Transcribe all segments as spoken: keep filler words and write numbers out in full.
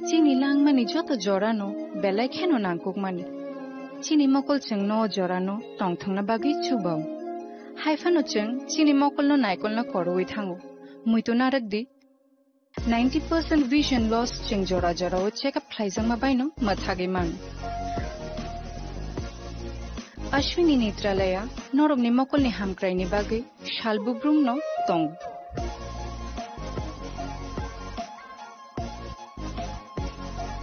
Chini langmani joto jorano belai kheno nangkukmani. Chini mokol chwngno o jorano tongthokna bagwi chubao. Haiphano chwng chini mokolno naikolna korowi thango. Muitu narwk di. Ninety percent vision loss chwng jora jorao check up khlaijakma baino mwthagwi mano. Ashwini Netralaya norokni mokolni hamkraini bagwi sal bubrumno tongo.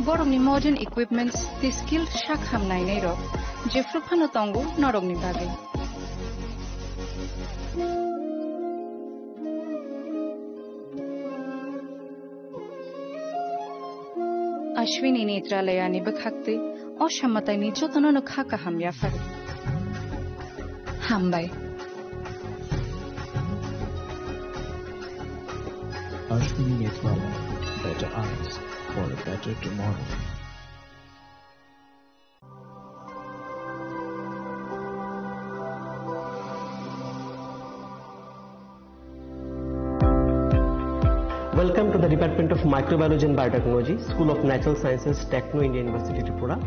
Borokni modern equipments tei skilled sak ham nainairok jephru phano tongo norokni bagwi. Ashwini Netralayani bwkhaktwi o samataini jotono no kha kaham yapharo. Hambai. Ashwini Netralaya, better eyes for a better tomorrow. Welcome to the Department of Microbiology and Biotechnology, School of Natural Sciences, Techno India University, Tripura.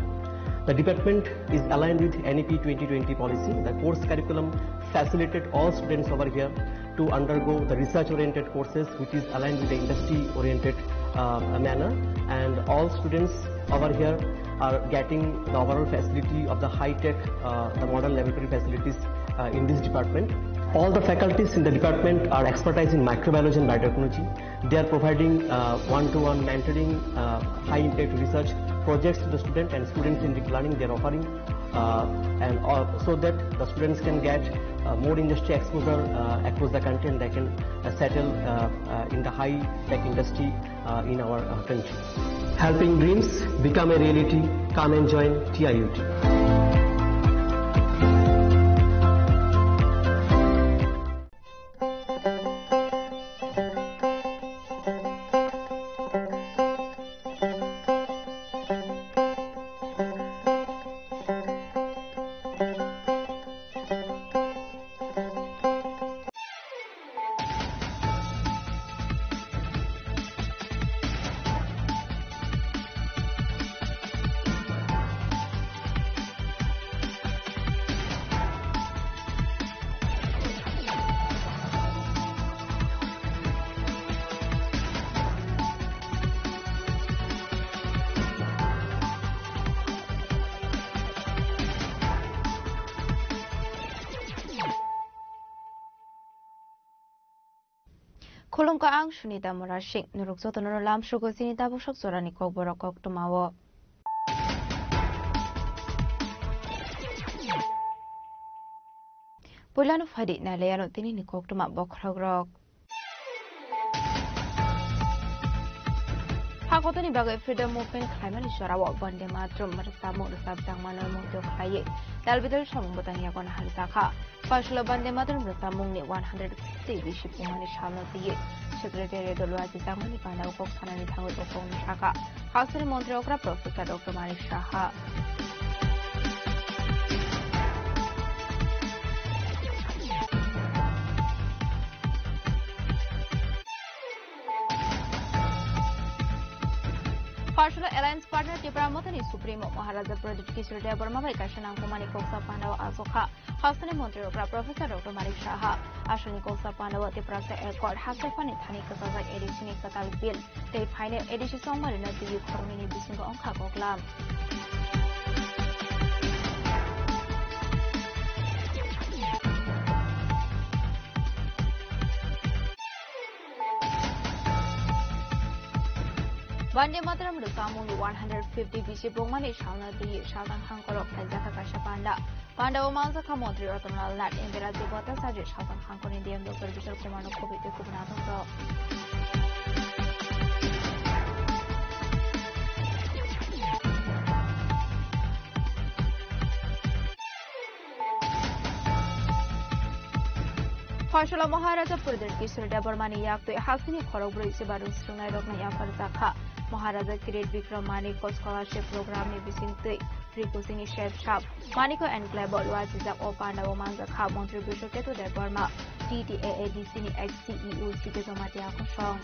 The department is aligned with N E P twenty twenty policy. The course curriculum facilitated all students over here to undergo the research-oriented courses, which is aligned with the industry-oriented, uh, manner. And all students over here are getting the overall facility of the high-tech, uh, the modern laboratory facilities, uh, in this department. All the faculties in the department are expertise in microbiology and biotechnology. They are providing, uh, one-to-one mentoring, uh, high-impact research projects to the student and students-centric learning they are offering, uh, and, uh, so that the students can get, uh, more industry exposure, uh, across the country, and they can, uh, settle, uh, uh, in the high-tech industry, uh, in our, uh, country. Helping dreams become a reality. Come and join T I U T. Khulumkha, ang Sunita Murasing. Norok jotono lamsugo chini tabuk sok jorani kokborok koktwmao. Puilano phaidi nailaiano tinini koktwma bokhorokrok. Hakotoni bagwi Freedom Movement khlaimani jorao Vande Mataram rwchapmung rwchapjakmano mungtwi khlaiwi dal bidal samung bwtang yago naharjakha. Phaisalo Vande Mataram rwchapmungni one hundred fifty bisi pungmani salno twiwi Secretariat o luachijakmani pandao kok sanani thangwi o kokno sakha. Hasteni montri okra Professor Doctor Manik Saha. Phaisalo Alliance Partner Tipra Mothani Supremo Maharaja Pradyut Kishore Debbarma bai kaisa nangkukmani koksa pandao achukha. Hasteni montri okra Professor Doctor Manik Saha. Asalni koksa pandao Tiprasa Accord, haste phani thani kwchajak A D C ni kwtal bill tei phainai A D C chongmarino twiwi khoroknwini bisingo wngkha koklam. Vande Mataram rwchapmungni one hundred fifty bisi pungmani salno twiwi saltang hangkorok khlaijakha kaisa panda. Pandao manjakha Montri Ratanlal Nath, Indira Debbarma, Sajid Saltang Hangkorni D M Doctor Vishal Kumar no khobwi tei kubun adongrok. Phaisalo Maharaja Pradyut Kishore Debbarmani yaktwi hasteni khorokbrwi chubaru swrwngnairokno yapharjakha. Maharaja Kirit Bikram Manikya Scholarship Programni bisingtwi Free Coaching ni Chef Shop, Manikya Enclave o luachijak o pandao manjakha Montri Bishwa Ketu Debbarma, T T A A D C ni ex C E O Sitejomati Akosong.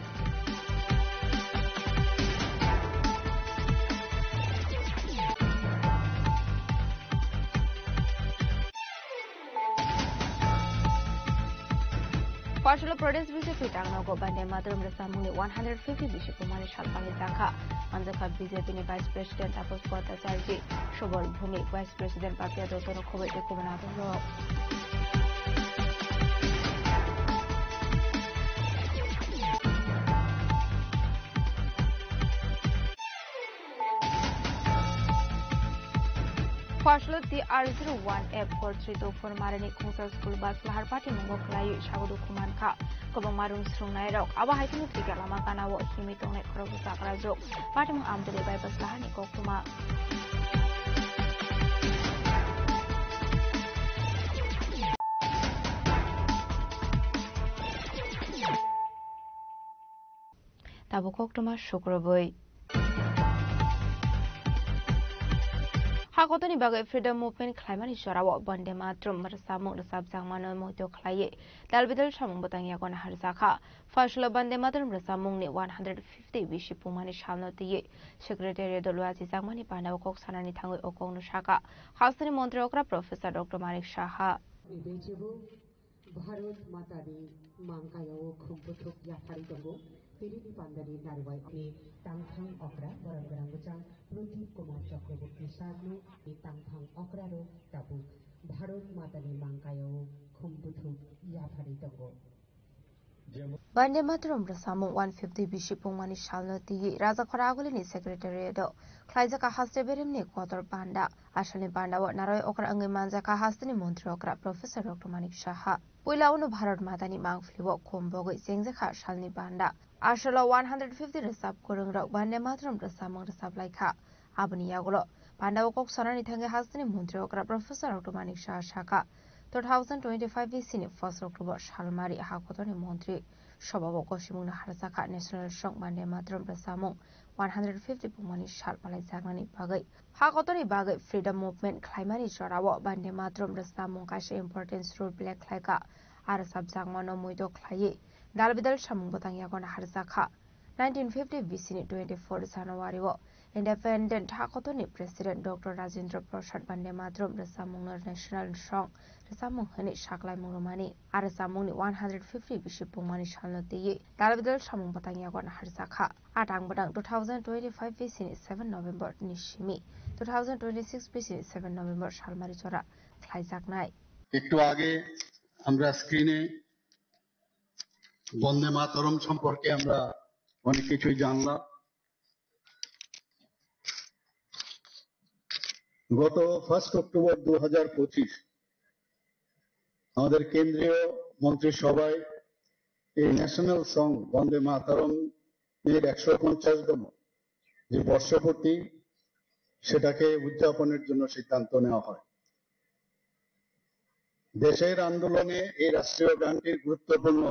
Arunachal Pradesh B J P tangnogo Bande Mataram rwchapmungni one hundred fifty bisi pungmani sal palaijak kha. Manjakha B J P ni Vice President Tapas Bhattacharjee, Subal Bhowmik, Vice President Papia Dotto no khoboi tei kubun adongrok. Phasalo T R zero one F four three two four marini khungsa school bus lahar patimungo khlaiwi sago dukhu mankha. Kwbangma rung srwngnairok abo hai phano tikha lama ganao himwi tongnai khoroksa chakrajwk. Patimung Amtwlwi bypass laharni koktwma. Tabuk koktwma sukrubwi. Hakotoni bagwi Freedom Movement khlaimani jorao Bande Mataram rwchapmung rwchapjakmano muito khlaiwi dalbidal samung bwtang yago naharjakha. Phasalo Bande Mataram rwchapmungni one hundred fifty bisi pungmani salno twiwi Secretariat o luachijakmani pandao kok sanani thangwi o kokno sakha hasteni montri okra Professor Doctor Manik Saha. Bharot Matani mangkayao khumbuthuk yapharwi tongo, tirini pandani narwai ni tangthang okra borok gwnang bwchang Pratip Kumar Chakraborty sakno ni tangthang okra rok tabuk Bharot Matani mangkayao khumbuthuk yapharwi tongo. Bande Mataram rwchapmung one fifty bisi pungmani salno twiwi Rajakhora Agulini Secretariat o khlaijak a haste beremni kotor panda. Asalni pandao narwai okra wngwi manjakha hasteni montri okra Professor Doctor Manik Saha. Puila uno Bharat Matani mangphlio khum bogwi chengjakha salni panda. Asalo one hundred fifty rwchap kwrwngrok Bande Mataram rwchapmung rwchaplaikha. Aboni yagulo pandao kok sanani thangwi hasteni montri okra Professor Doctor Manik Saha sakha, two thousand twenty-five bisi ni first October salmari hakotorni montri sobao gosimungno harjakha National Song Bande Mataram rwchapmung one hundred fifty pungmani sal palaijaknani bagwi. Hakotorni bagwi Freedom Movement khlaimani jorao Bande Mataram rwchapmung kaisa important role play khlaikha. A rwchapjakmano muito khlaiwi dalbidal samung bwtang yago naharjakha. Nineteen fifty bisi ni twenty-four January o Independent hakotorni President Doctor Rajendra Prasad Bande Mataram rwchapmungno National Song rwchapmung hwnwi saklaimung rwmani. A rwchapmungni one hundred fifty bisi pungmani salno twiwi dalbidal samung bwtang yago naharjakha. A tang bwtang two thousand twenty-five bisi ni seven November ni simi two thousand twenty-six bisi ni seven November salmari jora khlaijaknai. একটু আগে আমরা স্ক্রিনে বন্দে মাতরম সম্পর্কে আমরা অনেক কিছুই জানলাম। গত ফার্স্ট অক্টোবর দু হাজার পঁচিশ আমাদের কেন্দ্রীয় মন্ত্রিসভায় এই ন্যাশনাল সং বন্দে মাতরম এর একশো পঞ্চাশতম যে বর্ষপূর্তি, সেটাকে উদযাপনের জন্য সিদ্ধান্ত নেওয়া হয়। দেশের আন্দোলনে এই রাষ্ট্রীয় গানটির গুরুত্বপূর্ণ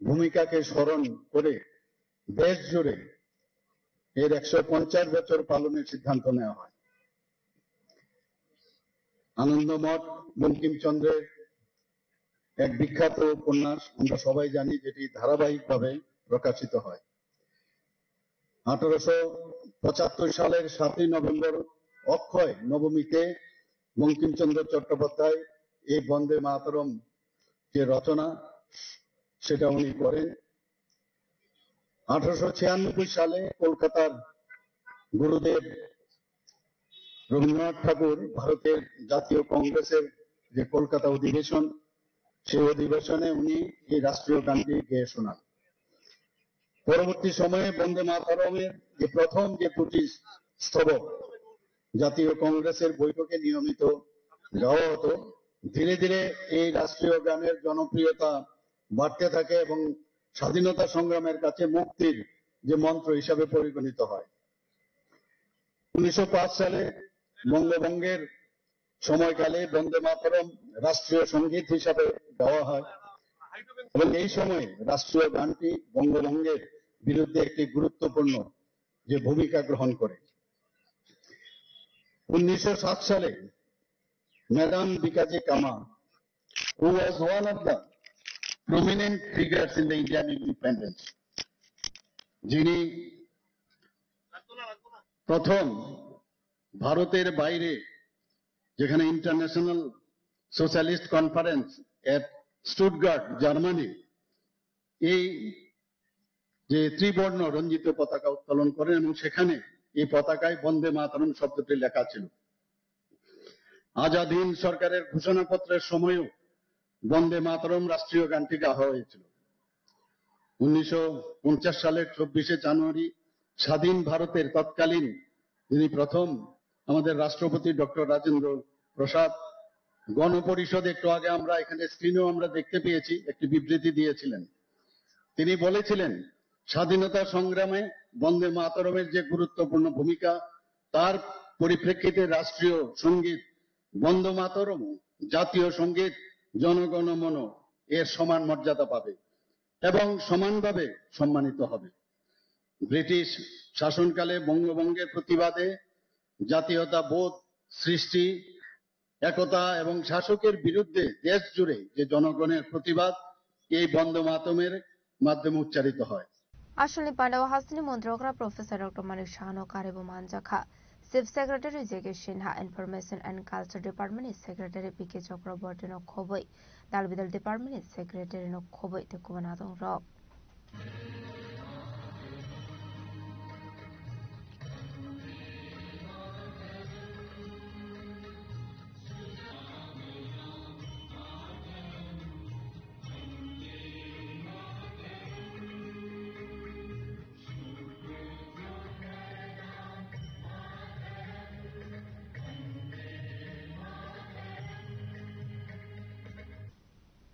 ভূমিকাকে স্মরণ করে দেশ জুড়ে এর একশো পঞ্চাশ বছর পালনের সিদ্ধান্ত নেওয়া হয়। আনন্দমঠ বঙ্কিমচন্দ্রের এক বিখ্যাত উপন্যাস, আমরা সবাই জানি, যেটি ধারাবাহিকভাবে প্রকাশিত হয়। আঠারোশো পঁচাত্তর সালের সাতই নভেম্বর অক্ষয় নবমীতে বঙ্কিমচন্দ্র চট্টোপাধ্যায় এই বন্দে মাতরম যে রচনা, সেটা উনি করেন। আঠারোশো ছিয়ানব্বই সালে কলকাতার গুরুদেব রবীন্দ্রনাথ ঠাকুর ভারতের জাতীয় কংগ্রেসের যে কলকাতা অধিবেশন, সেই অধিবেশনে উনি এই রাষ্ট্রীয় গানটি গেয়ে শোনান। পরবর্তী সময়ে বন্দে মাতরমের যে প্রথম যে দুটি স্তবক জাতীয় কংগ্রেসের বৈঠকে নিয়মিত গাওয়া হতো, ধীরে ধীরে এই রাষ্ট্রীয় গানের জনপ্রিয়তা বাড়তে থাকে এবং স্বাধীনতা সংগ্রামের কাছে মুক্তির যে মন্ত্র হিসাবে পরিগণিত হয়। উনিশশো পাঁচ সালে বঙ্গভঙ্গের সময়কালে বন্দে মাতরম রাষ্ট্রীয় সঙ্গীত হিসাবে গাওয়া হয় এবং এই সময়ে রাষ্ট্রীয় গানটি বঙ্গভঙ্গের বিরুদ্ধে একটি গুরুত্বপূর্ণ যে ভূমিকা গ্রহণ করে। উনিশশো সাত সালে ম্যাডাম বিকাজি কামা, who was one of the prominent figures in the Indian independence, যিনি প্রথম ভারতের বাইরে, যেখানে ইন্টারন্যাশনাল সোশ্যালিস্ট কনফারেন্স এট স্টুটগার্ট, জার্মানি, এই যে ত্রিবর্ণ রঞ্জিত পতাকা উত্তোলন করেন এবং সেখানে এই পতাকায় বন্দে মাতরম শব্দটি লেখা ছিল। আজাদ হিন্দ সরকারের ঘোষণাপত্রের সময়ও বন্দে মাতরম রাষ্ট্রীয় গানটি গাওয়া হয়েছিল। উনিশশো পঞ্চাশ সালের চব্বিশে জানুয়ারি স্বাধীন ভারতের তৎকালীন যিনি প্রথম আমাদের রাষ্ট্রপতি ডক্টর রাজেন্দ্র প্রসাদ গণপরিষদ, একটু আগে আমরা এখানে স্ক্রিনেও আমরা দেখতে পেয়েছি, একটি বিবৃতি দিয়েছিলেন। তিনি বলেছিলেন, স্বাধীনতা সংগ্রামে বন্দে মাতরমের যে গুরুত্বপূর্ণ ভূমিকা, তার পরিপ্রেক্ষিতে রাষ্ট্রীয় সঙ্গীত বন্দে মাতরম জাতীয় সঙ্গীত জনগণ মন এর সমান মর্যাদা পাবে এবং সমানভাবে সম্মানিত হবে। ব্রিটিশ শাসনকালে বঙ্গভঙ্গের প্রতিবাদে জাতীয়তাবোধ সৃষ্টি, একতা এবং শাসকের বিরুদ্ধে দেশ জুড়ে যে জনগণের প্রতিবাদ, এই বন্দে মাতরমের মাধ্যমে উচ্চারিত হয়। Asalni pandao hasteni montri okra Professor Doctor Manik Sahano karebo manjakha. Chief Secretary J K Sinha, Information and Culture Department ni Secretary P K Chakraborty no khoboi, Dalbidal Department ni Secretary no khoboi tei kubun adongrok.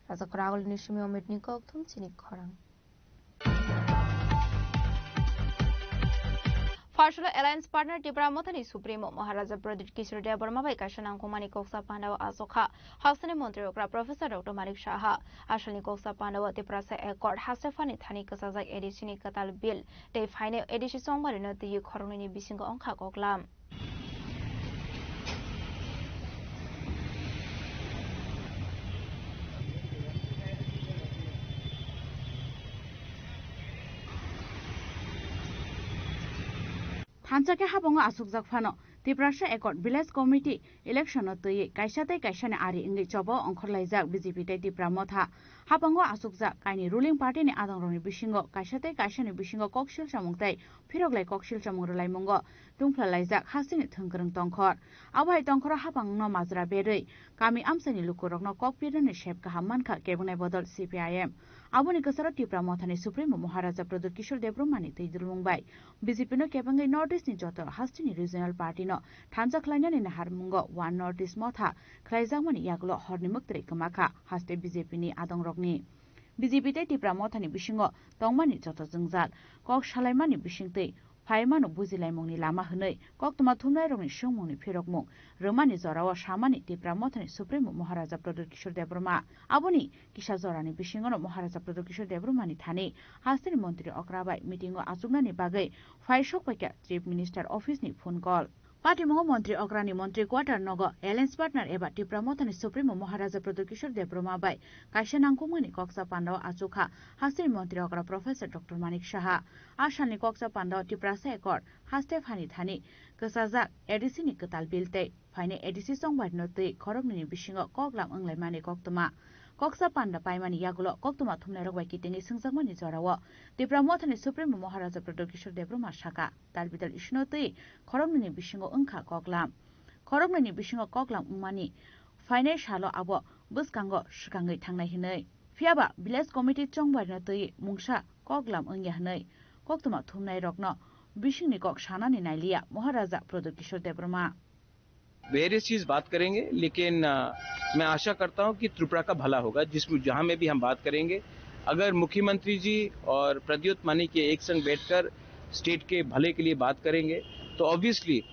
Raja Khoragul ni simi omit ni kok thum chini khorang. Farsalo Alliance Partner Tipra Mothani Supremo Maharaja Pradyut Kishore Debbarma bai kaisa nangkukmani koksa pandao achukha. Hasteni montri okra Professor Doctor Manik Saha. Asalni koksa pandao Tiprasa Accord haste phani thani kwchajak A D C ni kwtal bill tei phainai A D C chongbarino twiwi khoroknwini bisingo wngkha koklam. Thansa khe habango achukjak phano Tiprasa Accord Village Committee election no twiwi kaisa tei kaisa ni ari wngwi chobo ongkhorlaijak B J P tei Tipra Motha. Habango achukjak kaini ruling party ni adongrokni bisingo kaisa tei kaisa ni bisingo koksil chamung tei phiroklai koksil chamung rwlaimungo tungphla laijak hasteni thwngkwrwng tongkhor. Abo hai tongkhoro hapangno majra berwi kami amchaini lukurokno kok pirnani sep kaham mankha kebwnai bodol C P I M. Aboni kwcharo Tipra Mothani Supremo Maharaja Pradyut Kishore Debbarmani twi dulmung bai B J P no kebengwi North East ni joto hasteni regional party no thansa khlainani naharmungo One North East Motha khlaijakmani yagulo horni mwktwrwi kwmakha haste B J P ni adongrokni. B J P tei Tipra Mothani bisingo tongmani joto jwngjal, kok salaimani bisingtwi phaimano bujilaimungni lama hwnwi koktwma thumnairokni swngmungni phirokmung rwmani jorao samani Tipra Mothani Supremo Maharaja Pradyut Kishore Debbarma. Aboni kisa jorani bisingono Maharaja Pradyut Kishore Debbarmani thani hasteni montri okra bai meetingo achuknani bagwi phai sokpaikha Chief Minister Office ni phone call. Patimungo montri okrani montri quarter nogo Alliance Partner eba Tipra Mothani Supremo Maharaja Pradyut Kishore Debbarma bai kaisa nangkukmani koksa pandao achukha hasteni montri okra Professor Doctor Manik Saha. A salni koksa pandao Tiprasa Accord haste phani thani kwchajak A D C ni kwtal bill tei phainai A D C chongbarino twi khoroknwini bisingo koklam wnglaimani koktwma. Koksa panda paimani yagulo koktwma thumnairok bai kitingwi swngjakmani jorao Tipra Mothani Supremo Maharaja Pradyut Kishore Debbarma saka. Talbidal isino twi khoroknwini bisingo wngkha koklam. Khoroknwini bisingo koklam wngmani phainai salo abo bwskango swkangwi thangnai hinwi. Phiyaba village committee chongbarino twi mungsa koklam wngya hinwi koktwma thumnairokno bisingni kok sanani nailiya Maharaja Pradyut Kishore Debbarma. Various चीज बात करेंगे, लेकिन अ, मैं आशा करता हूं कि त्रिपुरा का भला होगा, जिसमें, जहां में भी हम बात करेंगे, अगर मुख्यमंत्री जी और प्रद्युत मानिक ये एक संग बैठकर स्टेट के भले के लिए बात करेंगे, तो ऑब्वियसली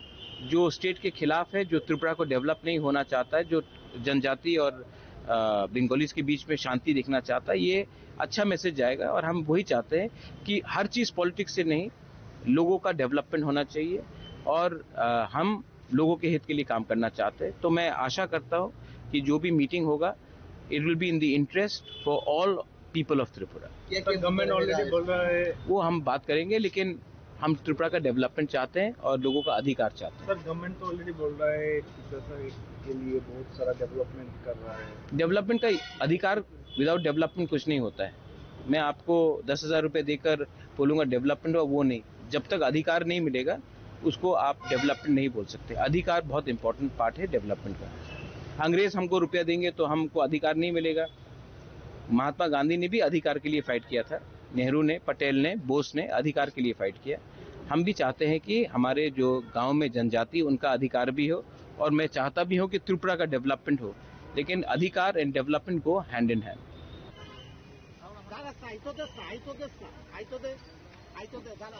जो स्टेट के खिलाफ है, जो त्रिपुरा को डेवलप नहीं होना चाहता है, जो जनजाति और, अ, बंगालीज के बीच में शांति देखना चाहता है, ये अच्छा मैसेज जाएगा। और हम वही चाहते हैं कि हर चीज़ पॉलिटिक्स से नहीं, लोगों का डेवलपमेंट होना चाहिए और, अ, हम लोगों के हित के लिए काम करना चाहते हैं। तो मैं आशा करता हूं कि जो भी मीटिंग होगा, it will be in the interest for all people of Tripura। क्या क्या गवर्नमेंट ऑलरेडी बोल रहा है? वो हम बात करेंगे, लेकिन हम त्रिपुरा का डेवलपमेंट चाहते हैं और लोगों का अधिकार चाहते हैं। सर, गवर्नमेंट तो ऑलरेडी बोल रहा है, टीचर सर के लिए बहुत सारा डेवलपमेंट कर रहा है। डेवलपमेंट का अधिकार, विदाउट डेवलपमेंट कुछ नहीं होता है। मैं आपको दस हज़ार रुपये देकर बोलूँगा डेवलपमेंट हुआ, वो नहीं। जब तक अधिकार नहीं मिलेगा, उसको आप डेवलपमेंट नहीं बोल सकते। अधिकार बहुत इंपॉर्टेंट पार्ट है डेवलपमेंट का। अंग्रेज हमको रुपया देंगे तो हमको अधिकार नहीं मिलेगा। महात्मा गांधी ने भी अधिकार के लिए फाइट किया था, नेहरू ने, पटेल ने, बोस ने अधिकार के लिए फाइट किया। हम भी चाहते हैं कि हमारे जो गांव में जनजाति, उनका अधिकार भी हो, और मैं चाहता भी हूँ कि त्रिपुरा का डेवलपमेंट हो, लेकिन अधिकार and development go hand in hand. だからさ、愛想でさ、愛想でさ、愛想で、愛想で、だから。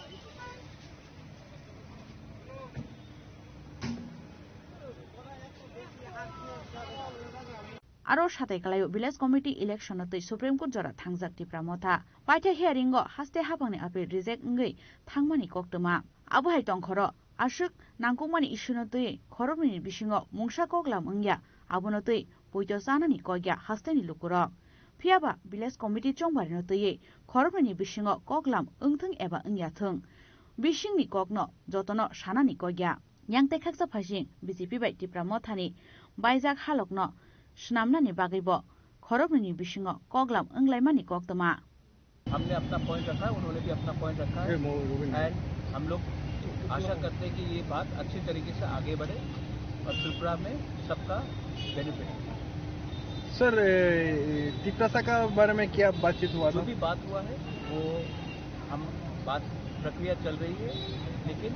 Aro satai kalaio village committee election no twi Supreme Court jora thangjak Tipra Motha. Paitha hearing o haste haphangni appeal reject wngwi thangmani koktwma. Abo hai tongkhoro aswk nangkukmani issue no twi khoroknwini bisingo mungsa koklam wngya, abono twi poito chanani kokya hasteni lukurok. Phiyaba village committee chongbarino twiwi khoroknwini bisingo koklam wngthwng eba wngyathwng, bisingni kokno jotono sanani kokya. Yang tei khaksa phaising B J P bai Tipra Mothani baijak halokno swnamnani bagwibo khoroknwini bisingo koklam wnglaimani koktwma. हमने अपना पॉइंट रखा है, उन्होंने भी अपना पॉइंट रखा है। एंड हम लोग आशा करते हैं कि ये बात अच्छे तरीके से आगे बढ़े और त्रिपुरा में सबका बेनिफिट। सर, ए, तिप्रासा का बारे में क्या बातचीत हुआ जो था? भी बात हुआ है, वो हम बात प्रक्रिया चल रही है, लेकिन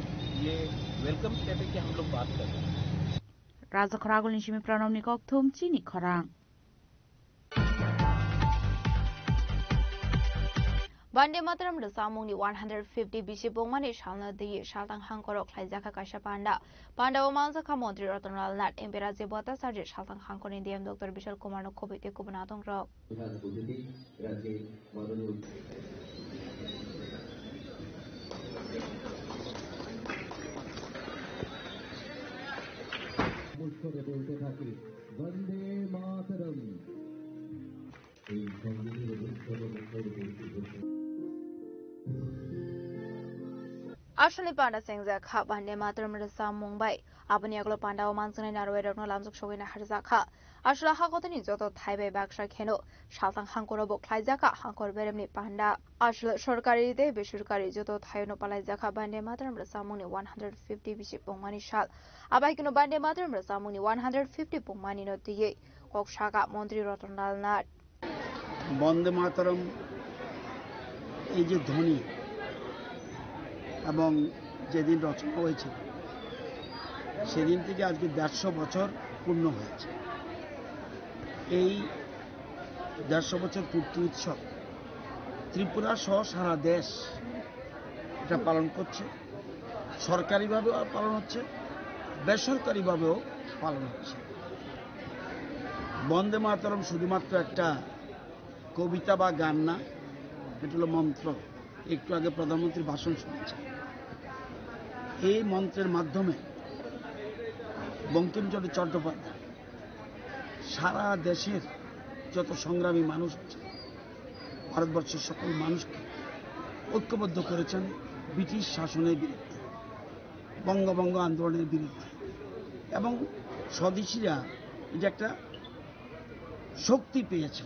ये वेलकम स्टेप है कि हम लोग बात कर रहे हैं। Rajakhor agulni simi Pranamni kokthum chini khorang. Bande Mataram rwchapmungni one hundred fifty bisi bongmani salno twiwi saltang hangkoro khlaijakha kaisa panda. Pandao manjakha Montri Ratan Lal Nath, M P Rajiv Bhattacharya, saltang hangkorni D M Doctor Bishal Kumarno khobwi tei kubun adongrok. Aswlni panda sengjakha Bande Mataram rwchapmung bai. Aboni yagulo pandao manjaknai narwai rokno lamjak sogwi naharjakha. Aswla hakotoni joto thai bai baksa kheno saltang hangkoro bo khlaijakha hangkor beremni panda. Aswla sorkari tei besorkari joto thaiono palaijakha Bande Mataram rwchapmungni one hundred fifty bisi pungmani sal. Abai kheno Bande Mataram rwchapmungni one hundred fifty pungmani no twiwi kok saka Montri Ratan Lal Nath. বন্দে মাতরম এই যে ধ্বনি এবং যেদিন রচনা হয়েছিল, সেদিন থেকে আজকে দেড়শো বছর পূর্ণ হয়েছে। এই দেড়শো বছর পূর্তি উৎসব ত্রিপুরা সহ সারা দেশ এটা পালন করছে। সরকারিভাবেও পালন হচ্ছে, বেসরকারিভাবেও পালন হচ্ছে। বন্দে মাতরম শুধুমাত্র একটা কবিতা বা গান না, এটা হলো মন্ত্র। একটু আগে প্রধানমন্ত্রীর ভাষণ শুনেছি। এই মন্ত্রের মাধ্যমে বঙ্কিমচন্দ্র চট্টোপাধ্যায় সারা দেশের যত সংগ্রামী মানুষ আছে, ভারতবর্ষের সকল মানুষকে ঐক্যবদ্ধ করেছেন ব্রিটিশ শাসনের বিরুদ্ধে, বঙ্গভঙ্গ আন্দোলনের বিরুদ্ধে। এবং স্বদেশীরা এটা একটা শক্তি পেয়েছে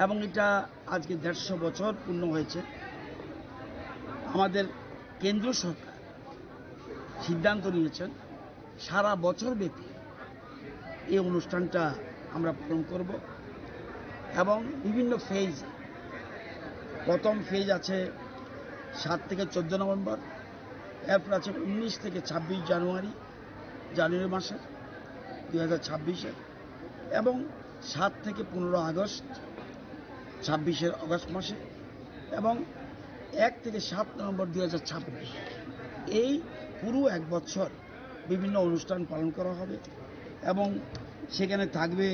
এবং এটা আজকে দেড়শো বছর পূর্ণ হয়েছে। আমাদের কেন্দ্রীয় সরকার সিদ্ধান্ত নিয়েছেন সারা বছর ব্যাপী এই অনুষ্ঠানটা আমরা পালন করব এবং বিভিন্ন ফেজ, প্রথম ফেজ আছে সাত থেকে চোদ্দ নভেম্বর, এরপর আছে উনিশ থেকে ছাব্বিশ জানুয়ারি, জানুয়ারি মাসের দুই হাজার ছাব্বিশের, এবং সাত থেকে পনেরো আগস্ট, ছাব্বিশের আগস্ট মাসে, এবং এক থেকে সাত নভেম্বর দুই হাজার ছাব্বিশ। এই পুরো এক বছর বিভিন্ন অনুষ্ঠান পালন করা হবে এবং সেখানে থাকবে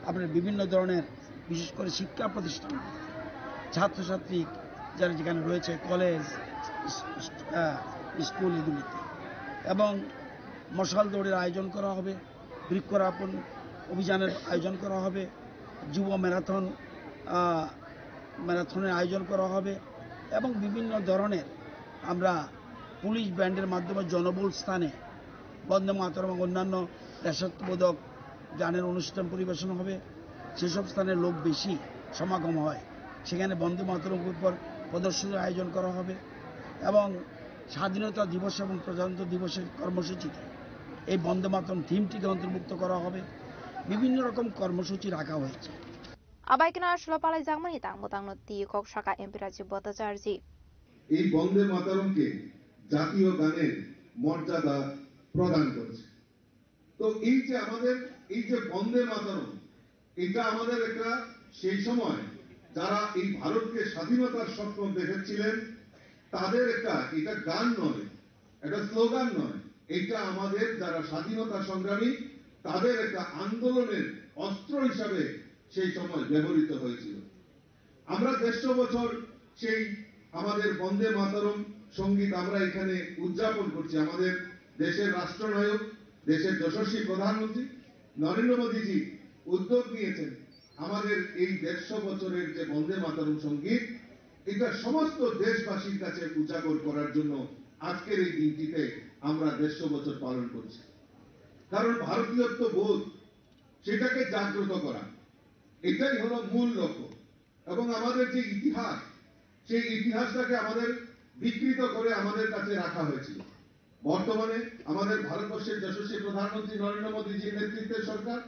আপনার বিভিন্ন ধরনের, বিশেষ করে শিক্ষা প্রতিষ্ঠান, ছাত্রছাত্রী যারা যেখানে রয়েছে, কলেজ, ইস-, ইস-, আহ, স্কুল এগুলিতে, এবং মশাল দৌড়ের আয়োজন করা হবে, বৃক্ষরোপণ অভিযানের আয়োজন করা হবে, যুব ম্যারাথন, আহ, ম্যারাথনের আয়োজন করা হবে এবং বিভিন্ন ধরনের আমরা পুলিশ ব্যান্ডের মাধ্যমে জনবহুল স্থানে বন্দে মাতরম এবং অন্যান্য দেশাত্মবোধক গানের অনুষ্ঠান পরিবেশন হবে। যেসব স্থানে লোক বেশি, সমাগম হয়, সেখানে বন্দে মাতরম উপর প্রদর্শনীর আয়োজন করা হবে এবং স্বাধীনতা দিবস এবং প্রজাতন্ত্র দিবসের কর্মসূচিতে এই বন্দে মাতরম থিমটিকে অন্তর্ভুক্ত করা হবে। বিভিন্ন রকম কর্মসূচি রাখা হয়েছে। Abai khe no aswk palaijakmani tangmo tangno twi kok saka M P Rajiv Bhattacharjee. এই বন্দে মাতরমকে জাতীয় গানের মর্যাদা প্রদান করেছে। তো এই যে আমাদের এই যে বন্দে মাতরম, এটা আমাদের একটা সেই সময় যারা এই ভারতকে স্বাধীনতার স্বপ্ন দেখেছিলেন, তাদের একটা, এটা গান নয়, এটা স্লোগান নয়, এটা আমাদের যারা স্বাধীনতা সংগ্রামী, তাদের একটা আন্দোলনের অস্ত্র হিসাবে সেই সময় ব্যবহৃত হয়েছিল। আমরা দেড়শো বছর সেই আমাদের বন্দে মাতরম সঙ্গীত আমরা এখানে উদযাপন করছি। আমাদের দেশের রাষ্ট্রনায়ক, দেশের যশস্বী প্রধানমন্ত্রী নরেন্দ্র মোদীজি উদ্যোগ নিয়েছেন আমাদের এই দেড়শো বছরের যে বন্দে মাতরম সঙ্গীত, এটা সমস্ত দেশবাসীর কাছে উজাগর করার জন্য আজকের এই দিনটিতে আমরা দেড়শো বছর পালন করছি। কারণ ভারতীয়ত্ব বোধ, সেটাকে জাগ্রত করা, এটাই হলো মূল লক্ষ্য। এবং আমাদের যে ইতিহাস, সেই ইতিহাসটাকে আমাদের বিকৃত করে আমাদের কাছে রাখা হয়েছিল। বর্তমানে আমাদের ভারতবর্ষের যশস্বী প্রধানমন্ত্রী নরেন্দ্র মোদীজির নেতৃত্বের সরকার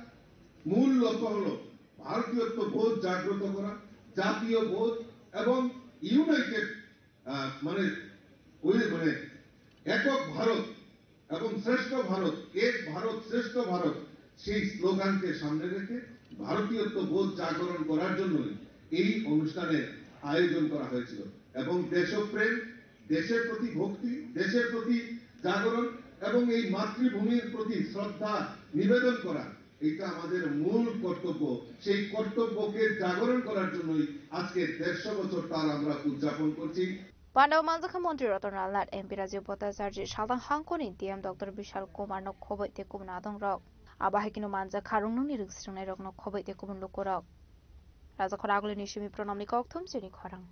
মূল লক্ষ্য হলো ভারতীয়ত্ব বোধ জাগ্রত করা, জাতীয় বোধ এবং ইউনাইটেড, আহ, মানে ওই মানে একক ভারত এবং শ্রেষ্ঠ ভারত, এক ভারত শ্রেষ্ঠ ভারত, সেই স্লোগানকে সামনে রেখে ভারতীয়ত্ব বোধ জাগরণ করার জন্যই এই অনুষ্ঠানের আয়োজন করা হয়েছিল। এবং দেশপ্রেম, দেশের প্রতি ভক্তি, দেশের প্রতি জাগরণ এবং এই মাতৃভূমির প্রতি শ্রদ্ধা নিবেদন করা, এটা আমাদের মূল কর্তব্য। সেই কর্তব্যকে জাগরণ করার জন্যই আজকে দেড়শো বছর তার আমরা উদযাপন করছি। Pandao manjakha Montri Ratan Lal Nath, M P Rajiv Bhattacharjee, Saltang Hangkoni D M Doctor Bishal Kumar no khoboi tei kubun adong rok. Abo hai kheno manjakha rwngnokni rwngsrwngnai rokno khoboi tei kubun lukurok. Rajakhor Agulini simi Pranamni kokthum chini khorang.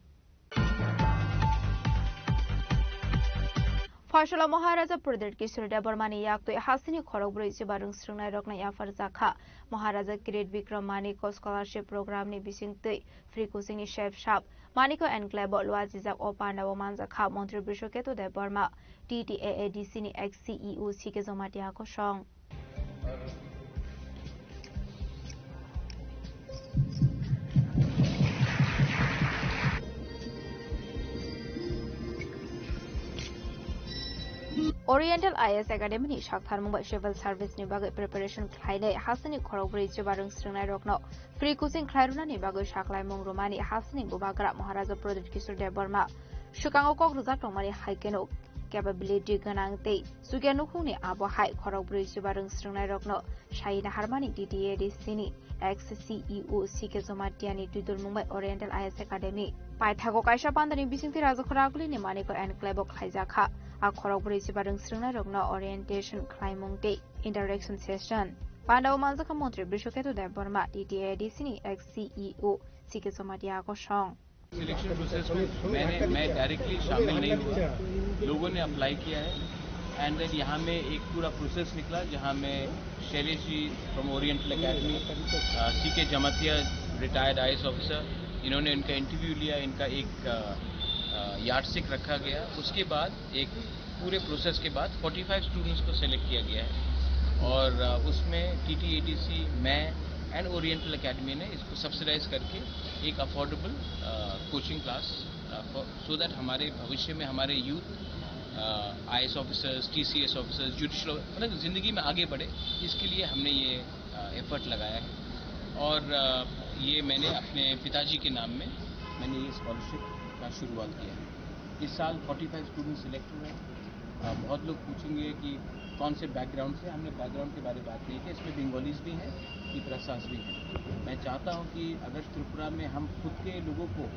Phaisala Maharaja Pradyut Kishore Debbarmani yaktwi hasini khorokbrwi chuba rwngsrwngnai rokno yapharjakha. Maharaja Kirit Bikram Manikya Scholarship Programni bisingtwi free coachingni sep sap Manikya Enclave o luajijak o pandao manjakha Montri Brishoketu Debbarma, T T A A D C ni ex C E O C K Jamatia kosong. Oriental I A S Academy ni saktharmung bai civil service ni bagwi preparation khlainai hasini khorokbrwi chuba rwngsrwngnai rokno free coaching khlairwnani bagwi saklaimung rwmani hasini bubagra Maharaja Pradyut Kishore Debbarma swkango kok rwjak tongmani hai kheno capability gwnang tei chukya nukhungni abo hai khorokbrwi chuba rwngsrwngnai rokno sai naharmani T T A D C ni ex C E O C K Jamatia ni twidulmung bai Oriental I A S Academy paithago kaisa pandani bisingtwi Rajakhor Agulini Manikya Enclave o khlaijakha. A khorokbrwi chuba rwngsrwngnai rokno orientation khlaimung tei interaction session. Pandao manjakha Montri Brishoketu Debbarma, T T A D C ni ex C E O C K Jamatia kosong. Selection process में मैंने मैं डायरेक्टली शामिल नहीं हुआ। लोगों ने अप्लाई किया है एंड देन यहाँ में एक पूरा प्रोसेस निकला जहाँ में शैलेश जी फ्रॉम ओरिएंटल एकेडमी, सी के Jamatia, retired I S officer, इन्होंने इनका इंटरव्यू लिया। इनका एक यार्डस्टिक रखा गया। उसके बाद एक पूरे प्रोसेस के बाद फ़ोर्टी फ़ाइव स्टूडेंट्स को सिलेक्ट किया गया है और अ, उसमें T T A D C, मैं एंड ओरिएंटल एकेडमी ने इसको सब्सिडाइज करके एक affordable coaching class, so that हमारे भविष्य में हमारे youth I S officers, T C S officers, judicial, मतलब ज़िंदगी में आगे बढ़े, इसके लिए हमने ये एफर्ट लगाया है। और अ, ये मैंने अपने पिताजी के नाम में मैंने ये स्कॉलरशिप का शुरुआत किया है। इस साल फ़ोर्टी फ़ाइव स्टूडेंट सिलेक्ट हुए हैं। अ, बहुत लोग पूछेंगे कि कौन से बैकग्राउंड से, हमने बैकग्राउंड के बारे में बात नहीं की। इसमें बंगालीज भी हैं, तिपरासाज भी हैं। मैं चाहता हूँ कि अगर त्रिपुरा में हम खुद के लोगों को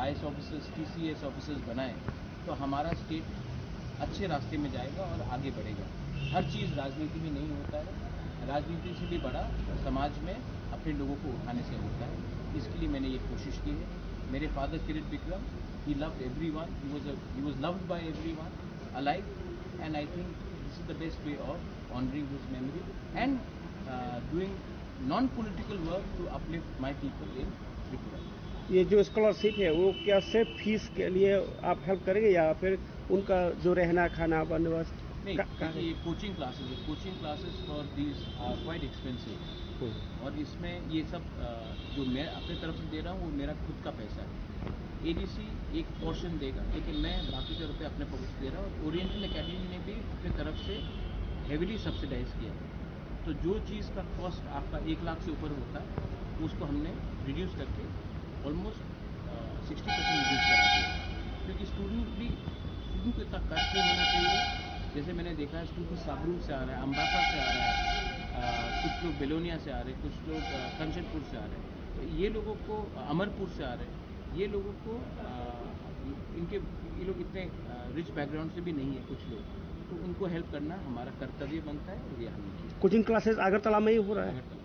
I S officers, T C S officers बनाएं, तो हमारा स्टेट अच्छे रास्ते में जाएगा और आगे बढ़ेगा। हर चीज़ राजनीति में नहीं होता है, राजनीति से भी बड़ा समाज में अपने लोगों को उठाने से होता है। इसके लिए मैंने ये कोशिश की है। मेरे father Kirit Vikram, he loved everyone, he was a, he was loved by everyone alike, and I think this is the best way of honoring his memory and uh, doing non-political work to uplift my people in Tripura. ये जो स्कॉलरशिप है, वो क्या सिर्फ फीस के लिए आप हेल्प करेंगे या फिर उनका जो रहना, खाना, बंदोबस्त नहीं, का, का देखिए, ये कोचिंग क्लासेस है। Coaching classes for these are quite expensive. Hmm. और इसमें ये सब, अ, जो मैं अपने तरफ से दे रहा हूँ, वो मेरा खुद का पैसा है। एडीसी एक पोर्शन देगा, लेकिन मैं बाकी का रुपये अपने पॉकेट से दे रहा हूँ। और ओरिएंटल एकेडमी ने भी अपने तरफ से हेवीली सब्सिडाइज किया। तो जो चीज़ का कॉस्ट आपका एक लाख से ऊपर होता है, उसको हमने रिड्यूस करके ऑलमोस्ट सिक्सटी परसेंट रिड्यूस करा दिया। क्योंकि स्टूडेंट भी, स्टूडेंट को इतना कष्ट नहीं होना चाहिए। जैसे मैंने देखा है, स्टूडेंट साबरूम से आ रहा है, अम्बासा से आ रहा है, अ, कुछ लोग बेलोनिया से आ रहे हैं, कुछ लोग, अ, कंचनपुर से आ रहे हैं। तो ये लोगों को, अ, अमरपुर से आ रहे हैं, ये लोगों को, अ, इनके, ये लोग इतने, अ, रिच बैकग्राउंड से भी नहीं है कुछ लोग, तो उनको हेल्प करना हमारा कर्तव्य बनता है और ये हमने किया। कोचिंग क्लासेस अगरतला में ही हो रहा है? अगरतला में।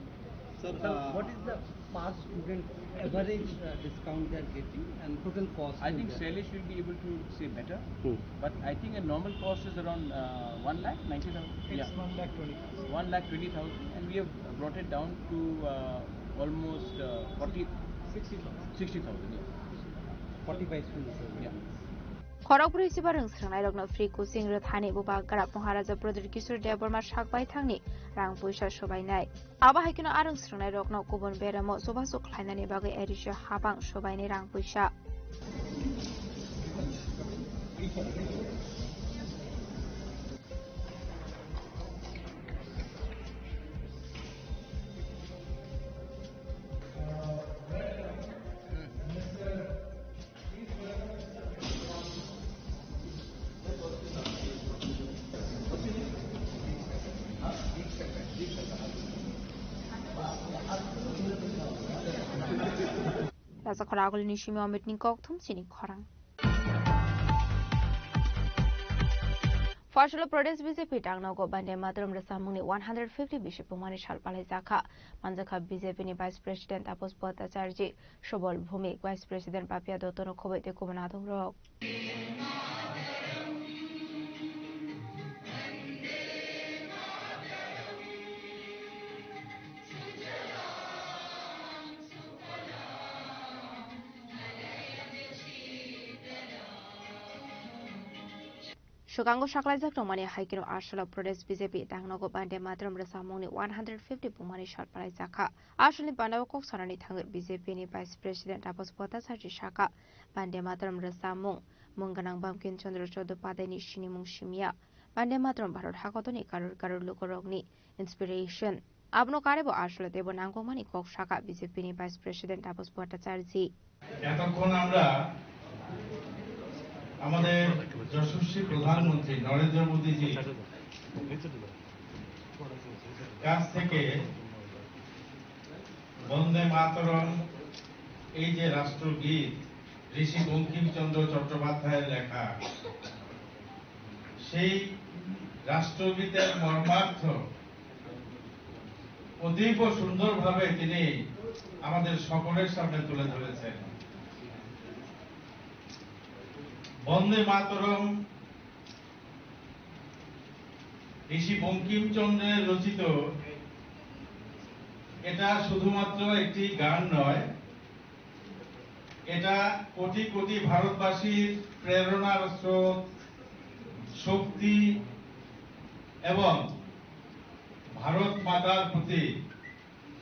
Sir, uh, what is the per student average, uh, discount they are getting and total cost? I think Sailesh will be able to say better, Hmm. but I think a normal cost is around, uh, one lakh ninety thousand. It's Yeah. one lakh twenty thousand. One lakh twenty thousand, and we have brought it down to, uh, almost, uh, forty, sixty thousand. Sixty thousand, yeah. Forty-five students. Yeah. Khorokbrwi se bareng srwngnairokno free coaching rwthani bubagra Maharaja Pradyut Kishore Debbarma sakbaithangni rang puisa sobainai. Abo hai kheno arwng srwngnairokno kubun beramo chubachu khlainani bagwi A D C habang sobainai rang puisa. Raja khorang agulini simi Amit ni kok thum chini khorang. Fashalo Pradesh B J P tangnogo Bande Mataram rwchapmungni one hundred fifty bisi pungmani sal palaijakha. Manjakha B J P ni Vice President Tapas Bhattacharjee, Subal Bhumik, Vice President Papiya Dotto no khoboi tei kubun adongrok. Swkango saklaijak tongmani hai kheno Arunachal Pradesh B J P tangnogo Bande Mataram rwchapmungni one hundred fifty pungmani sal palaijakha. Arunachalni bandao kok sanani thangwi B J P ni Vice President Tapas Bhattacharjee sakha, Bande Mataram rwchapmung mung gwnang Bankim Chandra Chattopadhyay ni sinimung simiya. Bande Mataram Bharat hakotorni karor karor lukurokni inspiration. Abono karebo Arunachal teibo nangkukmani kok sakha B J P ni Vice President Tapas Bhattacharjee. এতক্ষণ আমরা আমাদের যশস্বী প্রধানমন্ত্রী নরেন্দ্র মোদীজির কাছ থেকে বন্দে মাতরম, এই যে রাষ্ট্রগীত, ঋষি বঙ্কিমচন্দ্র চট্টোপাধ্যায়ের লেখা, সেই রাষ্ট্রগীতের মর্মার্থ অতীব সুন্দরভাবে তিনি আমাদের সকলের সামনে তুলে ধরেছেন। বন্দে মাতরম ঋষি বঙ্কিমচন্দ্রের রচিত এটা শুধুমাত্র একটি গান নয়, এটা কোটি কোটি ভারতবাসীর প্রেরণার স্রোত, শক্তি এবং ভারত মাতার প্রতি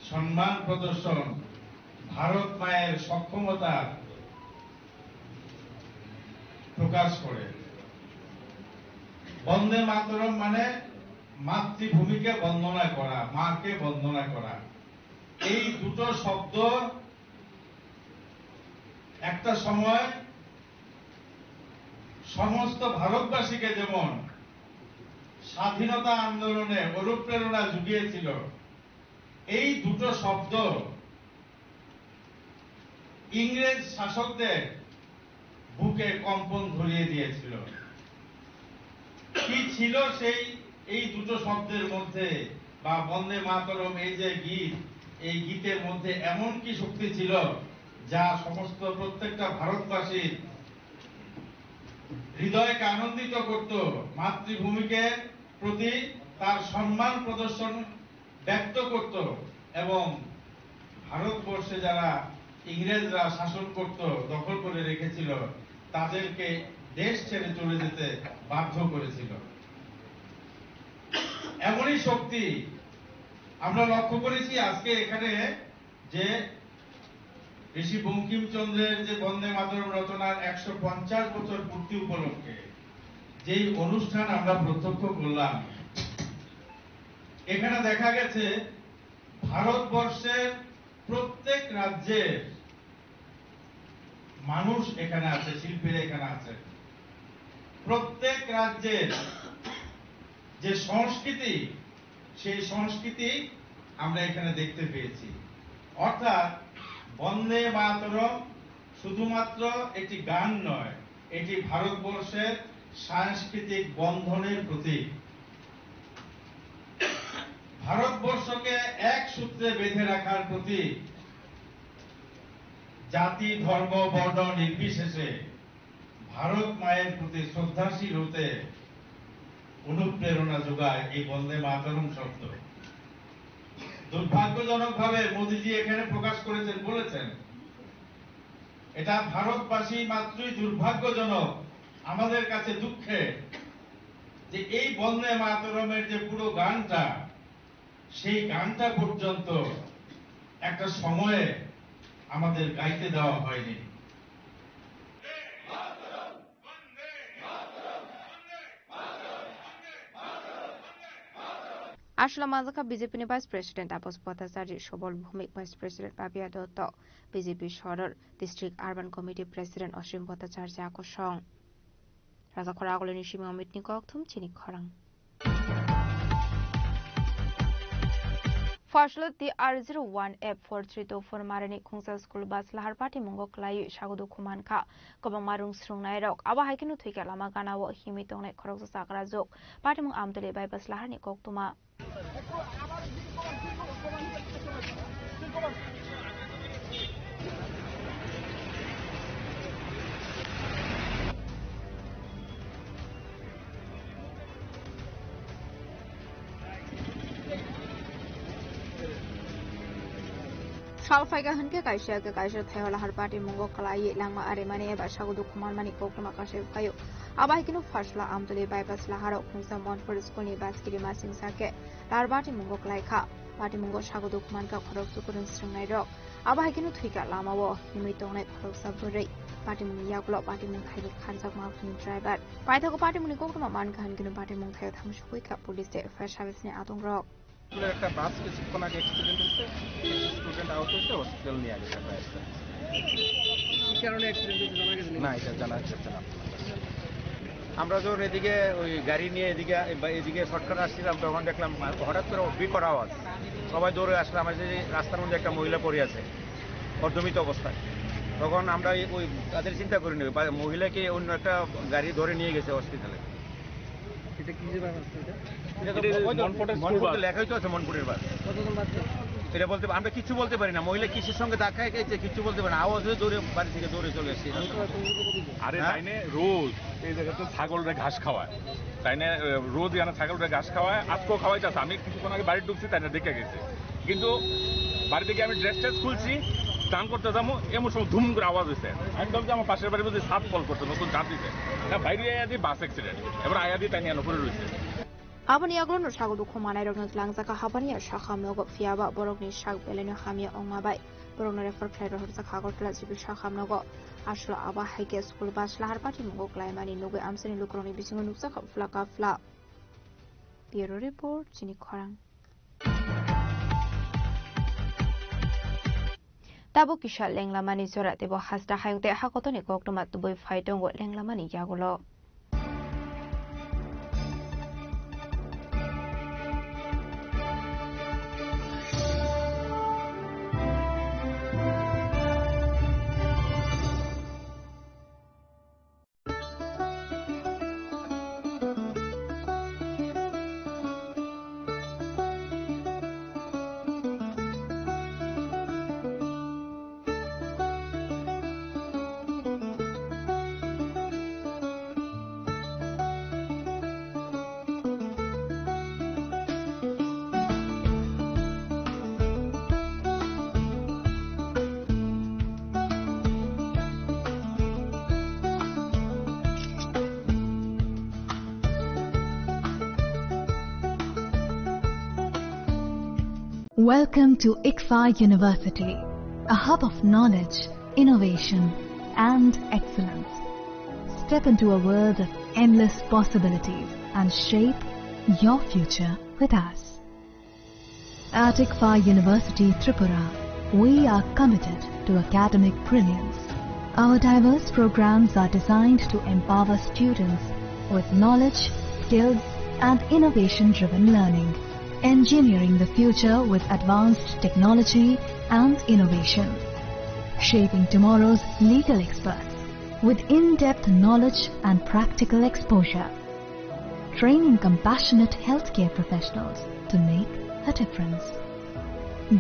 সম্মান প্রদর্শন, ভারত মায়ের সক্ষমতা প্রকাশ করে। বন্দে মাতরম মানে মাতৃভূমিকে বন্দনা করা, মাকে বন্দনা করা। এই দুটো শব্দ একটা সময় সমস্ত ভারতবাসীকে যেমন স্বাধীনতা আন্দোলনে অনুপ্রেরণা জুগিয়েছিল, এই দুটো শব্দ ইংরেজ শাসকদের বুকে কম্পন ধরিয়ে দিয়েছিল। কি ছিল সেই, এই দুটো শব্দের মধ্যে বা বন্দে মাতরম, এই যে গীত, এই গীতের মধ্যে এমন কি শক্তি ছিল যা সমস্ত প্রত্যেকটা ভারতবাসীর হৃদয়কে আনন্দিত করত, মাতৃভূমিকে প্রতি তার সম্মান প্রদর্শন ব্যক্ত করত এবং ভারতবর্ষে যারা ইংরেজরা শাসন করত, দখল করে রেখেছিল, তাদেরকে দেশ ছেড়ে চলে যেতে বাধ্য করেছিল। এমনই শক্তি আমরা লক্ষ্য করেছি আজকে এখানে, যে ঋষি বঙ্কিমচন্দ্রের যে বন্দে মাতরম রচনার একশো পঞ্চাশ বছর পূর্তি উপলক্ষে যেই অনুষ্ঠান আমরা প্রত্যক্ষ করলাম, এখানে দেখা গেছে ভারতবর্ষের প্রত্যেক রাজ্যের মানুষ এখানে আছে, শিল্পীরা এখানে আছে। প্রত্যেক রাজ্যের যে সংস্কৃতি, সেই সংস্কৃতি আমরা এখানে দেখতে পেয়েছি। অর্থাৎ বন্দে মাতরম শুধুমাত্র একটি গান নয়, এটি ভারতবর্ষের সাংস্কৃতিক বন্ধনের প্রতীক। ভারতবর্ষকে এক সূত্রে বেঁধে রাখার প্রতীক। জাতি, ধর্ম, বর্ণ নির্বিশেষে ভারত মায়ের প্রতি শ্রদ্ধাশীল হতে অনুপ্রেরণা যোগায় এই বন্দে মাতরম শব্দ। দুর্ভাগ্যজনকভাবে মোদিজি এখানে প্রকাশ করেছেন, বলেছেন, এটা ভারতবাসী মাত্রই দুর্ভাগ্যজনক, আমাদের কাছে দুঃখে, যে এই বন্দে মাতরমের যে পুরো গানটা, সেই গানটা পর্যন্ত একটা সময়ে আমাদের গাইতে দেওয়া হয়নি। Aswla manjakha B J P ni Vice President Tapas Bhattacharya, Subal Bhumik, Vice President Papiya Dutta, B J P Sodor District Urban Committee President Osim Bhattacharya kosong. Rajakhor Agulini simi Amit ni kokthum chini khorang. Phaslo T R zero one F four three two four marini khungsa school bus lahar patimungo kwlaiwi sago dukhu mankha kwbangma rwng swrwngnairok. Abo hai kheno thwikha lama ganao himwi tongnai khoroksa chakrajwk. Patimung Amtwlwi bypass laharni koktwma. Sal phaikha hwnkhe kaisa khe kaisa thaio lahar patimungo kwlaiwi langma arimani eba sago dukhu manmani koktwma kasai phaio. Abo hai kheno Phasla Amtwlwi bypass laharo khungsa Monpur school ni bus kiri masing sakhe lahar patimungo kwlaikha. Patimungo sago dukhu mankha khoroksa kwrwng swrwngnairok. Abo hai kheno thwikha lamao himwi tongnai khoroksa bwrwi. Patimungni yagulo patimung khaini khanjakma phunuk driver. Paithago patimungni koktwma mankha hwnkheno patimung thaio thamsukwi kha police tei fire service ni adongrok. স্কুলের একটা বাস কিছুক্ষণ আগে অ্যাক্সিডেন্ট হয়েছে, কিছু স্টুডেন্ট আহত হয়েছে, হসপিটাল নিয়ে গেছে প্রায়। কি কারণে অ্যাক্সিডেন্ট হয়েছে জানা গেছে? না, এটা জানা যাচ্ছে না। আমরা যখন এদিকে ওই গাড়ি নিয়ে এদিকে, এদিকে শর্টকাট আসছিলাম, তখন দেখলাম হঠাৎ করে বিকট আওয়াজ, সবাই দৌড়ে আসলাম, যে রাস্তার মধ্যে একটা মহিলা পড়ে আছে অর্ধমৃত অবস্থায়। তখন আমরা এই, ওই তাদের চিন্তা করিনি, ওই বা-, মহিলাকে অন্য একটা গাড়ি ধরে নিয়ে গেছে হসপিটালে। এটা কিসের বাস আসছে এটা? এটা তো এটা ওই তো মনপুরের স্কুল মনপুরে বাস। লেখাই তো আছে মনপুরের বাস। কতজন বাস আছে? এটা বলতে পা-, আমরা কিচ্ছু বলতে পারি না। মহিলা কিসের সঙ্গে ধাক্কা খেয়েছে কিচ্ছু বলতে পারি না। আওয়াজ হয়ে দৌড়ে বাড়ি থেকে দৌড়ে চলে এসেছি। আমি তো আর সঙ্গে করে দিবো। আরে হ্যাঁ? তাইনে রোজ এই জায়গাতে ছাগলরে ঘাস খাওয়ায়। তাইনে, এ, রোজ এখানে ছাগলরে ঘাস খাওয়ায়। আজকেও খাওয়াইতেছে। আমি কিছুক্ষণ আগে বাড়িতে ঢুকছি, তাইনে দেখে গেছে। কিন্তু বাড়ি থেকে আমি ড্রেস ট্রেস খুলছি, স্নান করতে যাবো, এমন সময় ধুম করে আওয়াজ হয়েছে। আমি ভাবছি আমার পাশের বাড়ি বুঝি ছাদ ফল করছে, নতুন ছাদ দিছে। না, বাইরে আয়া দি বাস অ্যাক্সিডেন্ট। এবার আয়া দি তাই নিয়ে পড়ে রয়েছে। Aboni yagulo no sago dukhu manai rokno tlangjak kha habani ya sakham nogo, phiya ba borokni sak belai no hamya ongma bai borokno refer khlai rohorjak kha Agartala G B sakham nogo. Aswk abo hai khe school bus lahar patimungo kwlaimani nugwi amchaini lukurokni bisingo nukjak kha phlaka phla. Bureau Report, chini khorang. Tabuk kisa lenglamani jora teibo hasta hayung tei hakotorni koktwma tubui phai tongo lenglamani yagulo. Welcome to ICFAI University, a hub of knowledge, innovation, and excellence. Step into a world of endless possibilities and shape your future with us. At ICFAI University Tripura, we are committed to academic brilliance. Our diverse programs are designed to empower students with knowledge, skills, and innovation-driven learning, engineering the future with advanced technology and innovation, shaping tomorrow's legal experts with in-depth knowledge and practical exposure, training compassionate healthcare professionals to make a difference,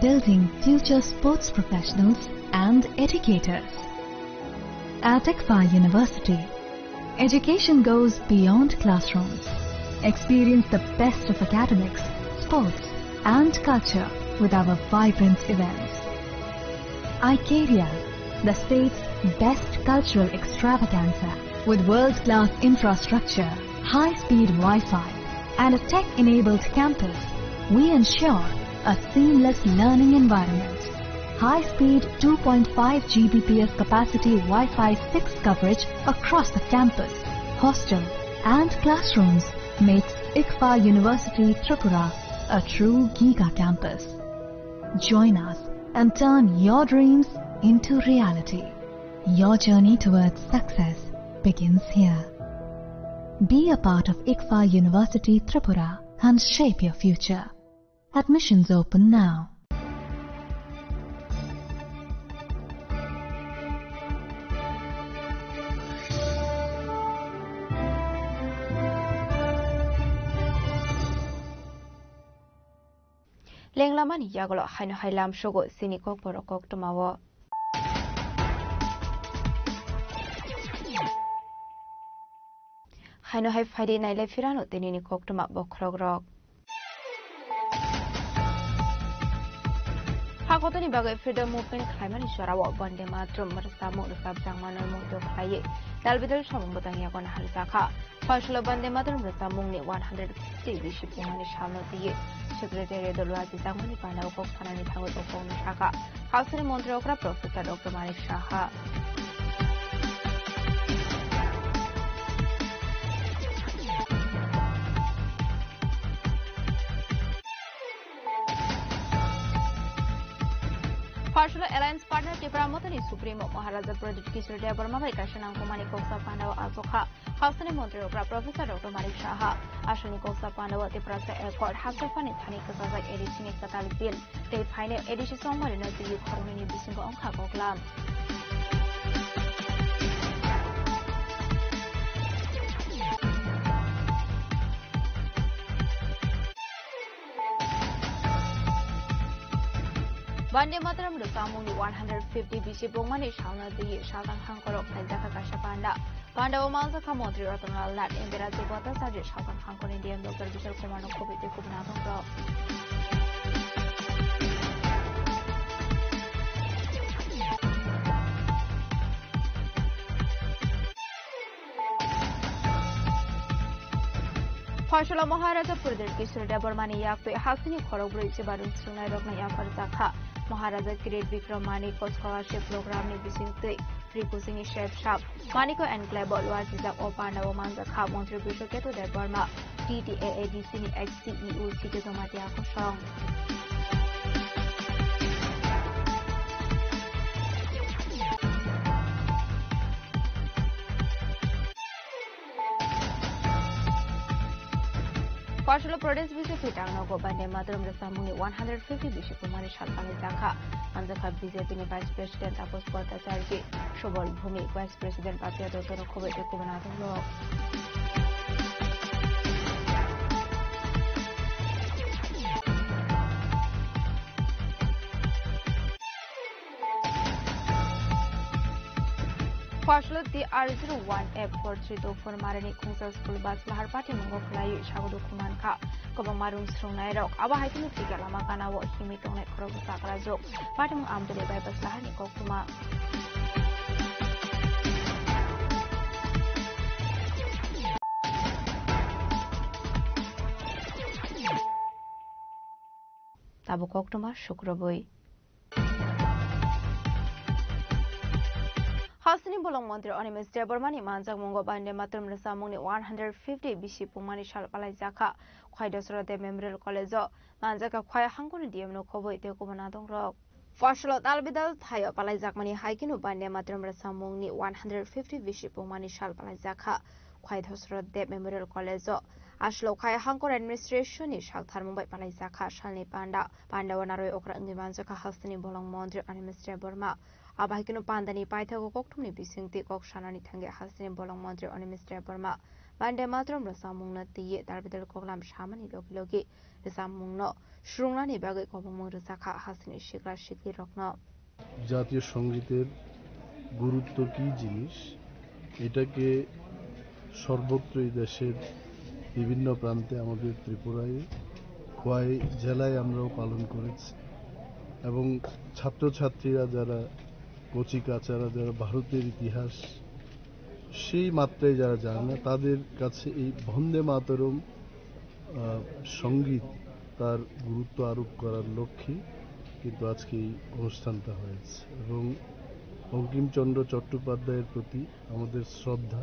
building future sports professionals and educators. At ICFAI University, education goes beyond classrooms. Experience the best of academics, sports, and culture with our vibrant events. Icaria, the state's best cultural extravaganza, with world-class infrastructure, high-speed Wi-Fi, and a tech-enabled campus, we ensure a seamless learning environment. High-speed two point five G B P S capacity Wi-Fi six coverage across the campus, hostel, and classrooms makes ICFAI University Tripura a true giga campus. Join us and turn your dreams into reality. Your journey towards success begins here. Be a part of ICFAI University Tripura and shape your future. Admissions open now. Lenglamani yagulo haino hai lamsogo chini kokborok koktwmao. Haino hai phaidi nailai phirano tinini koktwma bokhorokrok. Hakotoni bagwi freedom movement khlaimani jorao Vande Mataram rwchapmung rwchapjakmano muitu khlaiwi dalbidal samung bwtang yago naharjakha. Phaisalo Vande Mataram rwchapmungni one hundred fifty bisi pungmani salno twiwi Secretariat-o luachijakmani pandao kok sanani thangwi o kokno sakha Hasteni montri okra Professor Doctor Manik Saha. Phaisalo Alliance Partner Tipra Mothani Supremo Maharaja Pradyut Kishore Debbarma bai kaisa nangkukmani koksa pandao achukha. Hasteni montri okra Professor Doctor Manik Saha. Aswkni koksa pandao Tiprasa Accord hakchaphani thani kwchajak A D C ni kwtal bill tei phainai A D C chongmarino twiwi khoroknwini bisingo wngkha koklam. Vande Mataram rwchapmungni one hundred fifty bisi pungmani salno twiwi saltang hangkorok khlaijakha kaisa panda. Pandao manjakha Montri Ratan Lal Nath, M P Rajib Bhattacharya, saltang hangkorni D M Doctor Vishal Kumarno khobwi tei kubun nathok rok. Phaisalo Maharaja Pradyut Kishore Debbarmani yaktwi hasteni khorokbrwi chibarwi swrwngnairokno yapharjakha. Maharaja Kirit Bikram Manikya Scholarship Programni bisingtwi Free Coachingni Shep Shap Manikya Enclave-o luachijak o pandao manjakha Montri Bishwaketu Debbarma, T T A A D C ni ex C E O Siti Jamatia kosong. Phaisalo Pradesh B J P tangnogo Vande Mataram rwchapmungni one hundred fifty bisi pungmani sal palaijak kha. Manjakha B J P ni Vice President Tapas Bhattacharya, Subal Bhumik, Vice President Papiya Dotto rok khobwi tei kubun nathok rok. Phaisalo T R zero one F four three two four marini khungsa school bus lahar patimungo khwlaiwi sago dukhu mankha kwbangma rwng swrwngnairok. Abo hai kheno thwikha lama ganao himwi tongnai khoroksa chakrajwk. Patimung Amtwlwi bypass laharni koktwma. Abo koktwma sukrubwi. Hasteni bolong montri Animesh Debbarmani manjakmungo Bande Mataram rwchapmungni one hundred fifty bisi pungmani sal palaijakha. Khwai Dosra Deb Memorial College-o manjakha khwai hangkoni D M no khobwi tei kubun adongrok. Fasalo talbidal thaio palaijakmani hai kheno Bande Mataram rwchapmungni one hundred fifty bisi pungmani sal palaijakha. Khwai Dosra Deb Memorial College-o aswlok khai hangkor administration-ni saltharmung bai palaijakha salni panda. Panda-o narwi okra wngwi manjakha hasteni bolong montri Animesh Debbarma. Abo hai kheno pandani paithago kokthumni bisingtwi kok sanani thangwi hasteni bolong montri Animesh Debbarma Bande Mataram rwchapmungno twiwi talbidal koklam samani logi logi rwchapmungno swrwngnani bagwi kobongmung rwchakha hasteni sikla siklirokno. জাতীয় সঙ্গীতের গুরুত্ব কী জিনিস, এটাকে সর্বত্রই দেশের বিভিন্ন প্রান্তে, আমাদের ত্রিপুরায়, খোয়াই জেলায় আমরাও পালন করেছি। এবং ছাত্রছাত্রীরা যারা কচি কাচারা, যারা ভারতের ইতিহাস সেই মাত্রায় যারা জানে না, তাদের কাছে এই বন্দে মাতরম, আহ, সঙ্গীত তার গুরুত্ব আরোপ করার লক্ষ্যে কিন্তু আজকে এই অনুষ্ঠানটা হয়েছে। এবং বঙ্কিমচন্দ্র চট্টোপাধ্যায়ের প্রতি আমাদের শ্রদ্ধা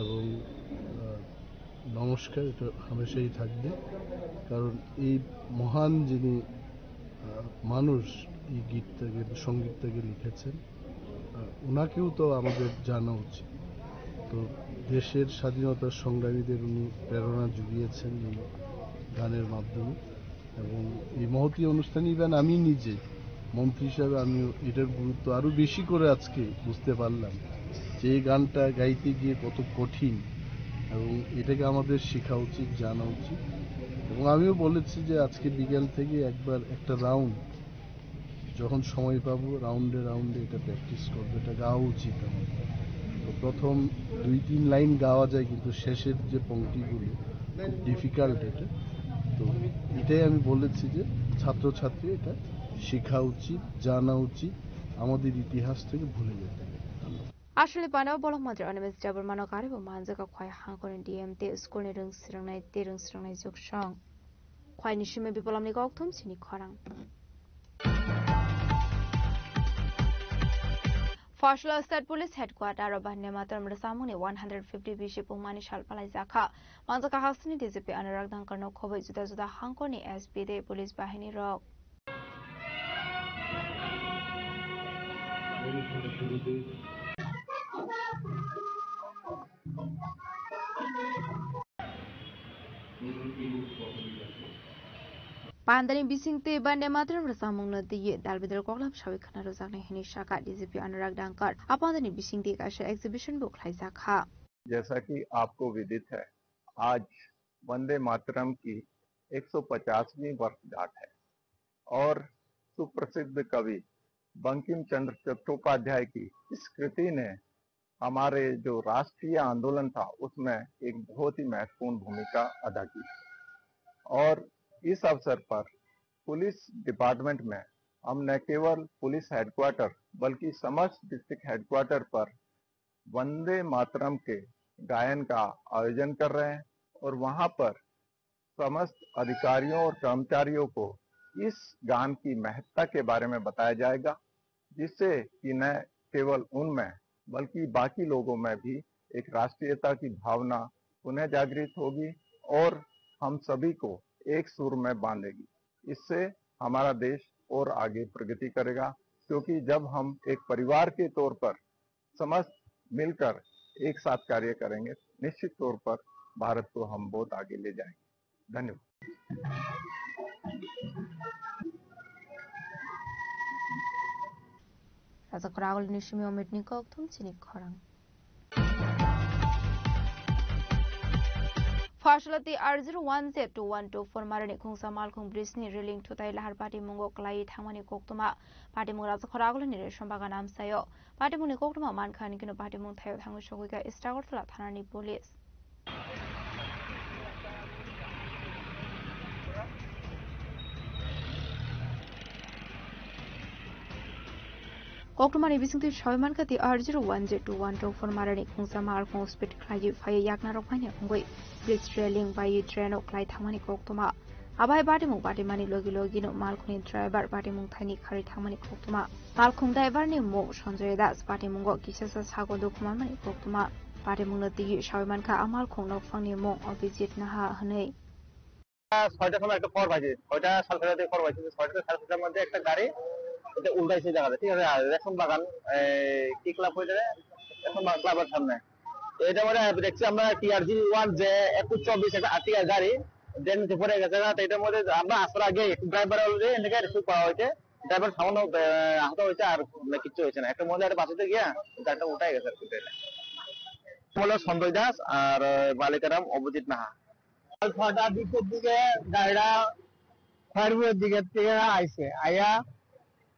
এবং, আহ, নমস্কার, এটা হামেশাই থাকবে। কারণ এই মহান যিনি, আহ, মানুষ এই গীতটাকে, সঙ্গীতটাকে লিখেছেন, আহ, ওনাকেও তো আমাদের জানা উচিত। তো দেশের স্বাধীনতা সংগ্রামীদের উনি প্রেরণা জুগিয়েছেন এই গানের মাধ্যমে। এবং এই মহতী অনুষ্ঠানে even আমি নিজে মন্ত্রী হিসাবে আমিও এটার গুরুত্ব আরো বেশি করে আজকে বুঝতে পারলাম যে এই গানটা গাইতে গিয়ে কত কঠিন, এবং এটাকে আমাদের শেখা উচিত, জানা উচিত। এবং আমিও বলেছি যে আজকে বিকেল থেকে একবার একটা রাউন্ড যখন সময় পাবো, রাউন্ডে রাউন্ডে এটা প্র্যাকটিস করবো, এটা গাওয়া উচিত আমার। তো প্রথম দুই তিন লাইন গাওয়া যায়, কিন্তু শেষের যে পংক্তিগুলো খুব ডিফিকাল্ট এটা। তো এটাই আমি বলেছি যে ছাত্রছাত্রী এটা শেখা উচিত, জানা উচিত, আমাদের ইতিহাস থেকে ভুলে যেতে নেই। ধন্যবাদ। Aswlni panda bolong montri Animesh Debbarmano karibo manjak khwai hangkoni D M tei school ni rwng srwngnai tei rwng srwngnai jugsong. Khwai ni simi bipolamni kokthum chini khorang. Fasalo State Police Headquarter o Bande Mataram rwchapmungni one hundred fifty bisi pungmani sal palaijakha. Manjakha hasteni D G P Anurag Dangkar no khobwi juda juda hangkoni S P tei police bahini rok. Pandani bisingtwi Bande Mataram rwchapmungno twiwi dalbidal koklam sawi khna rwjaknai hwnwi sakha D G P Anurag Dangkar. A pandani bisingtwi kaisa exhibition bo khlaijakha. जैसा कि आपको विदित है, आज वंदे मातरम की एक सौ पचासवीं वर्षगांठ है और सुप्रसिद्ध कवि बंकिम चंद्र चट्टोपाध्याय की इस कृति ने हमारे जो राष्ट्रीय आंदोलन था, उसमें एक बहुत ही महत्वपूर्ण भूमिका अदा की। और इस अवसर पर पुलिस डिपार्टमेंट में हम न केवल पुलिस हेडक्वार्टर, बल्कि समस्त डिस्ट्रिक्ट हेडक्वार्टर पर वंदे मातरम के गायन का आयोजन कर रहे हैं और वहां पर समस्त अधिकारियों और कर्मचारियों को इस गान की महत्ता के बारे में बताया जाएगा, जिससे कि न केवल उनमें, बल्कि बाकी लोगों में भी एक राष्ट्रीयता की भावना पुनः जागृत होगी और हम सभी को एक सुर में बांधेगी। इससे हमारा देश और आगे प्रगति करेगा, क्योंकि जब हम एक परिवार के तौर पर समस्त मिलकर एक साथ कार्य करेंगे, निश्चित तौर पर भारत को हम बहुत आगे ले जाएंगे। धन्यवाद। Raja Khoragul ni simi omit ni kokthum chini khorang. Fasalo T R zero one Z two one two four marani khungsa malkhung bridge ni railing thutai lahar patimungo kwlaiwi thangmani koktwma. Patimung Raja Khoragul ni Resham Bagan amsaio. Patimungni koktwma mankha hwnwi kheno patimung thaio thangwi sogwikha East Agartala thanani police. Koktwmani bisingtwi sawi mankha T R zero one Z two one two four marani khungsa malkhung speed khlaiwi phaiwi yaknarok manya wngwi bridge railing baiwi traino khlai thangmani koktwma. Abai batimung batimani logi logino malkhungni driver batimung thaini kharwi thangmani koktwma. Malkhung driver ni mung Sanjoy Das, batimungo kisasa sago dukhu manmani koktwma. Batimungno tigi sawi mankha a malkhung nokphangni mung Abhijit Naha hwnwi. ছয়টার সময় একটা খবর পাইছি, ছয়টা সাড়ে ছয়টার দিকে খবর পাইছি যে ছয়টা সাড়ে ছয়টার মধ্যে একটা গাড়ি এটা উল্টাইছে জায়গাটা, ঠিক আছে? আর রেশন বাগান, এই, কি ক্লাব হয়ে যাবে, রেশন বাগান ক্লাবের সামনে। তো এটা মানে দেখছি আমরা টিআরজি ওয়ান যে একুশ চব্বিশ একটা আর্টিকা গাড়ি ড্রেনের নিচে পড়ে গেছে। তো এটার মধ্যে আমরা আসার আগে ড্রাইভার অলরেডি এখানে রিসিভ করা হয়েছে, ড্রাইভার সামান্য আহ, আহত হয়েছে, আর মানে কিচ্ছু হয়েছে না। একটা মহিলা একটা বাঁচাতে গিয়া গাড়িটা উল্টাই গেছে আর কি। এটা হলো সঞ্জয় দাস আর আহ, বালিকারাম অভিজিৎ নাহা। কাল ছয়টার দিকের দিকে গাড়িটা খয়েরপুরের দিকের থেকে আইছে, আইয়া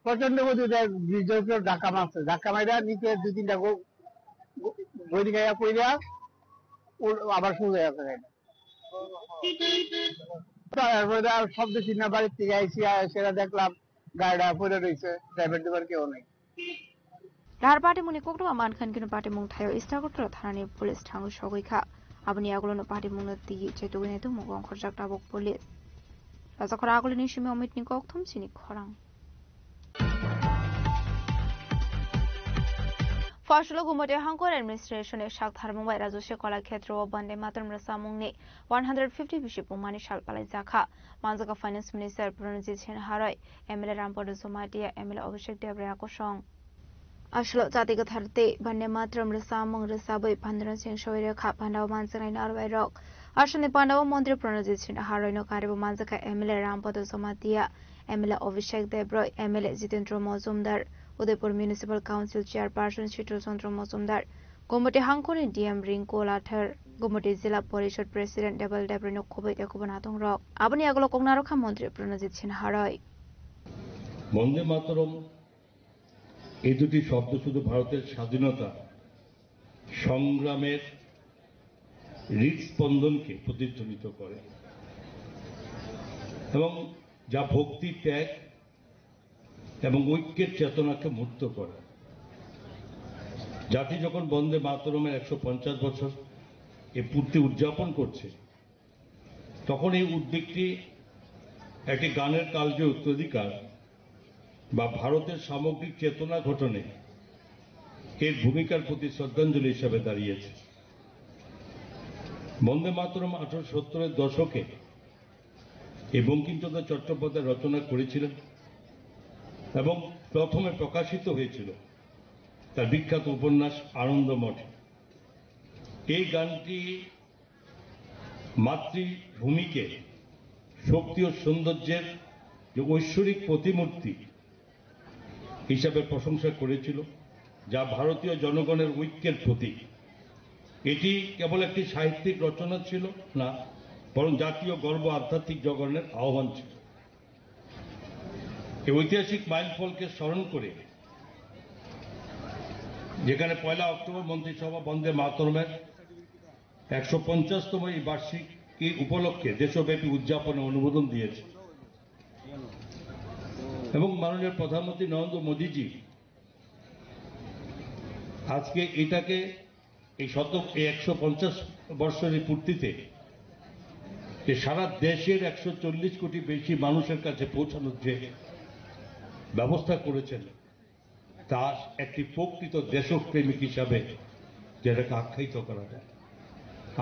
প্রচন্ড গতিতে ব্রিজের উপরে ধাক্কা মারছে। ধাক্কা মারিয়া নিচে দুই তিনটা গো-, গো-, গলি গাইয়া পড়িয়া উল-, আবার সোজা হয়ে গেছে গাড়িটা। তারপরে আর শব্দ শুনে বাড়ির থেকে আইসি, আর সেটা দেখলাম গাড়িটা পড়ে রয়েছে, ড্রাইভার ড্রাইভার কেউ নেই। Dahar patimungni koktwma mankha hwnkheno patimung thaio Istakotro thanani police thango sogwi kha. Aboni yagulono patimungno tigi chetugwi naitokmung ongkhorjak tabuk police. Rajakhor agulini simi Omitni kokthum chini khorang. Fashilo Gumoti Hangkor Administration ni sak tharmung bai Rajusri Kala Khetrao Bande Mataram rwchapmungni one hundred fifty bisi pungmani sal palaijakha. Manjaka Finance Minister Pranajit Singh Haroi, M L A Rampada Jamatia, M L A Abhishek Debbarma kosong. Aswk jati kwthar tei Bande Mataram rwchapmung rwchabwi Bhandaran Singh soi rwkha, Bhandao manjaknai narwai rok. Aswkni Bhandao Montri Pranajit Singh Haroino karibo manjakha M L A Rampada Jamatia, M L A Abhishek Debbarma, M L A Jitendra Majumdar, Udaipur Municipal Council Chairperson Chitrachandra Majumdar, Gumoti Hangkorni D M Rinku Lathar, Gumoti Jila Porishad President Debal Debbarma khoboi tei kubun natung rok. Aboni yagulo koknarokha Montri Pranajit Singh Haroi. বন্দে মাতরম এই দুটি শব্দ শুধু ভারতের স্বাধীনতা সংগ্রামের হৃদস্পন্দনকে প্রতিধ্বনিত করে এবং যা ভক্তি, ত্যাগ এবং ঐক্যের চেতনাকে মূর্ত করে। জাতি যখন বন্দে মাতরমের একশো পঞ্চাশ বছর এ পূর্তি উদযাপন করছে, তখন এই উদ্বেগটি একটি গানের কালজয়ী উত্তরাধিকার বা ভারতের সামগ্রিক চেতনা গঠনে এর ভূমিকার প্রতি শ্রদ্ধাঞ্জলি হিসাবে দাঁড়িয়েছে। বন্দে মাতরম আঠারোশো সত্তরের দশকে এই বঙ্কিমচন্দ্র চট্টোপাধ্যায় রচনা করেছিলেন এবং প্রথমে প্রকাশিত হয়েছিল তার বিখ্যাত উপন্যাস আনন্দমঠে। এই গানটি মাতৃভূমিকে শক্তি ও সৌন্দর্যের যে ঐশ্বরিক প্রতিমূর্তি হিসাবে প্রশংসা করেছিল, যা ভারতীয় জনগণের ঐক্যের প্রতীক। এটি কেবল একটি সাহিত্যিক রচনা ছিল না, বরং জাতীয় গর্ব, আধ্যাত্মিক জাগরণের আহ্বান ছিল। এই ঐতিহাসিক মাইলফলকে স্মরণ করে, যেখানে পয়লা অক্টোবর মন্ত্রিসভা বন্দে মাতরমের একশো পঞ্চাশতম এই বার্ষিকী উপলক্ষে দেশব্যাপী উদযাপনে অনুমোদন দিয়েছে এবং মাননীয় প্রধানমন্ত্রী নরেন্দ্র মোদীজি আজকে এটাকে এই শত, এই একশো পঞ্চাশ বর্ষের এই পূর্তিতে যে সারা দেশের একশো চল্লিশ কোটি বেশি মানুষের কাছে পৌঁছানোর যে ব্যবস্থা করেছেন, তা একটি প্রকৃত দেশপ্রেমিক হিসাবে যেটাকে আখ্যায়িত করা যায়।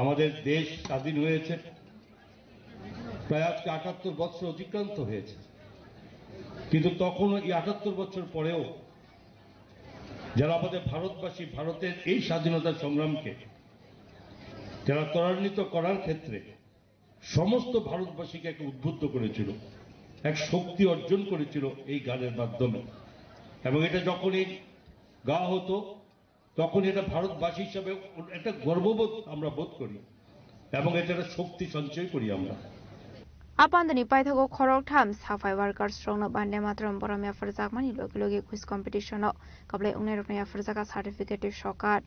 আমাদের দেশ স্বাধীন হয়েছে, প্রায় আজকে আটাত্তর বছর অতিক্রান্ত হয়েছে, কিন্তু তখন এই আটাত্তর বছর পরেও যারা আমাদের ভারতবাসী, ভারতের এই স্বাধীনতা সংগ্রামকে যারা ত্বরান্বিত করার ক্ষেত্রে সমস্ত ভারতবাসীকে এক উদ্বুদ্ধ করেছিল, এক শক্তি অর্জন করেছিল এই গানের মাধ্যমে। এবং এটা যখনই গাওয়া হতো, তখন এটা ভারতবাসী হিসাবে একটা গর্ববোধ আমরা বোধ করি এবং এটা একটা শক্তি সঞ্চয় করি আমরা। Apandani paithago khoroktham saphai workers rokno Bande Mataram borom yapharjakmani logi logi quiz competition o kaplai wngnai rokno yapharjaka certificate tei sokat.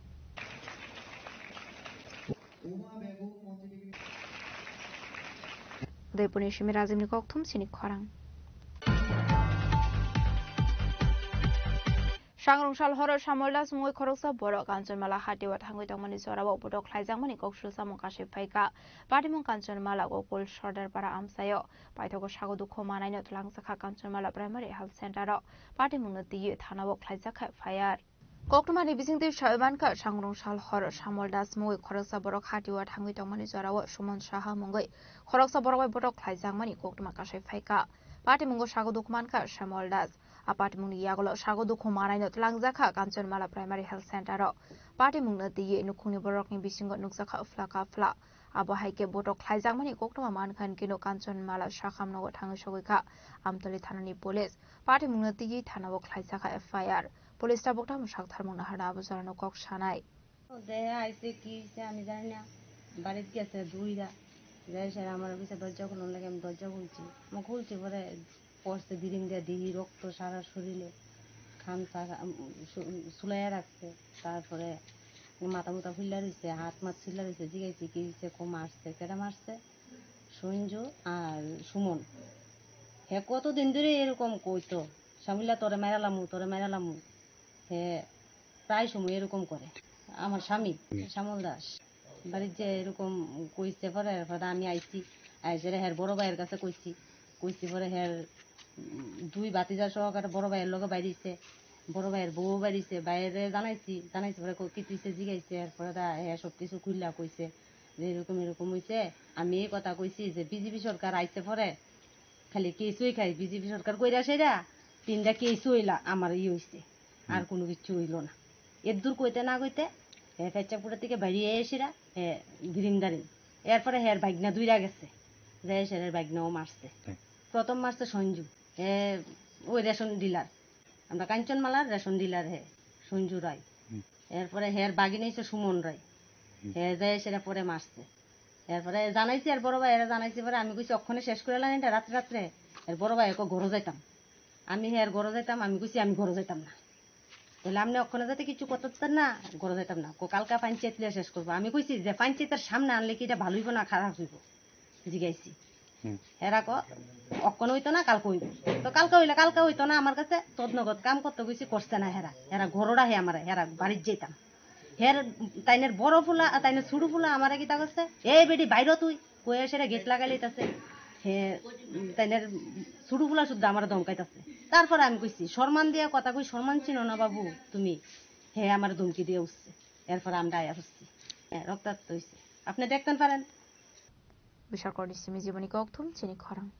Udaipurni simi Rajibni kokthum sini khorang. Sangrong sal horo Samol Das mungwi khoroksa borok Kanchanmala hatiwa thangwi tongmani jorao botok khlaijakmani kok sulsamung kasui phaikha. Patimung Kanchanmala Gokul Sordar para amchaio paithago sago dukhu manaino twlangjakha Kanchanmala Primary Health Center o. Patimungno twiwi thanao khlaijakha F I R. Koktwmani bisingtwi sawi mankha, Sangrong sal horo Samol Das mungwi khoroksa borok hatiwa thangwi tongmani jorao Suman Saha mungwi khoroksa borok bai botok khlaijakmani koktwma kasui phaikha. Patimungo sago dukhu mankha Samol Das. A patimungni yagulo sago dukhu manaino twlangjakha Kanchanmala Primary Health Center o. Patimungno twiwi nukhungni borokni bisingo nukjakha phla ka phla. Abo hai khe botok khlaijakmani koktwma mankha hinkhe no Kanchanmala sakham nogo thangwi sogwi kha Amtali thanani police. Patimungno twiwi thanao khlaijakha F I R. Police tabuk tamo saktharmung naharna abo jorano kok sanai. Dehe aise ki hoise ami jani na. Barit gese duira. Jai sir amar hoise dorja khulon lage, ami dorja khulchi. Mo khulchi pore porse biring de dihi rokto sara sorile. Khan sa, um, su-, sulaiya rakse. Tarpore mata muta philla roise, hat mat philla roise, jigaise ki hoise, ko marse, keda marse? Sonju ar Suman. He koto din dhore erokom koito, "Samila, tore mairalamu, tore mairalamu." He prai somoy erokom kore. Amar sami, Samol Das. Barit je erokom koise pore, pore ami aisi. Aisere her boro bhaiyer kache koisi. Koisi pore her, um, dui bhatija sohokare boro bhaiyer loge bairese. Boro bhaiyer bou bairese, bhaiyere janaisi, janaisi pore ko-, kitise jigaise, er pore da he sob kichu khulla koise. Je erokom erokom hoise, ami ei kotha koisi je B J P sorkar aise pore khali kesu oi khai, B J P sorkar koira seira tinda kesu oila amar iye hoise, ar kono kichu oilo na. Eddur koite na koite he Pechabkura theke bari aisira he biring daring. Er pore her bagna duira gese, je serer bagna o marse. Prothom marse Sonju, he oi ration dealer, amra Kanchanmalar ration dealer he, Sonju Rai. Er pore her bagina hoise Suman Rai. He je sere pore marse. Er pore janaisi, er boro bhai ere janaisi pore ami koisi, "Okkhone sesh kore lani da ratre ratre." Er boro bhai ekko goro jaitam. Ami her goro jaitam, ami koisi, "Ami goro jaitam na." Bole, "Amne okkhone jate kichu korte na, goro jaitam na." Ko, "Kalka panchayet le sesh korbo." Ami koisi je, "Panchayeter samne anle ki eta bhalo oibo na kharap oibo?" Jigaisi. Hera ko, "Okkono oito na, kalka oibo." To kalka oile kalka oito na, amar kache todnogot kam korte koisi, korse na hera. Hera gorora he amare, hera barit jaitam. Her tainer boro phula, tainer sudu phula amare kita korse, "Ei bedi bairo tui," koye sere gate lagai laitase. He, tainer sudu phula sudda amare domkaitase. Tarpore ami koisi, "Sorman diya kotha koi, sorman chino na babu tumi?" He amare domki diye usse. Erpore amra aya hossi. Eh, roktakto hoise. Apni dekhte paren. Bishal korni simi jiboni kokthum chini khorang.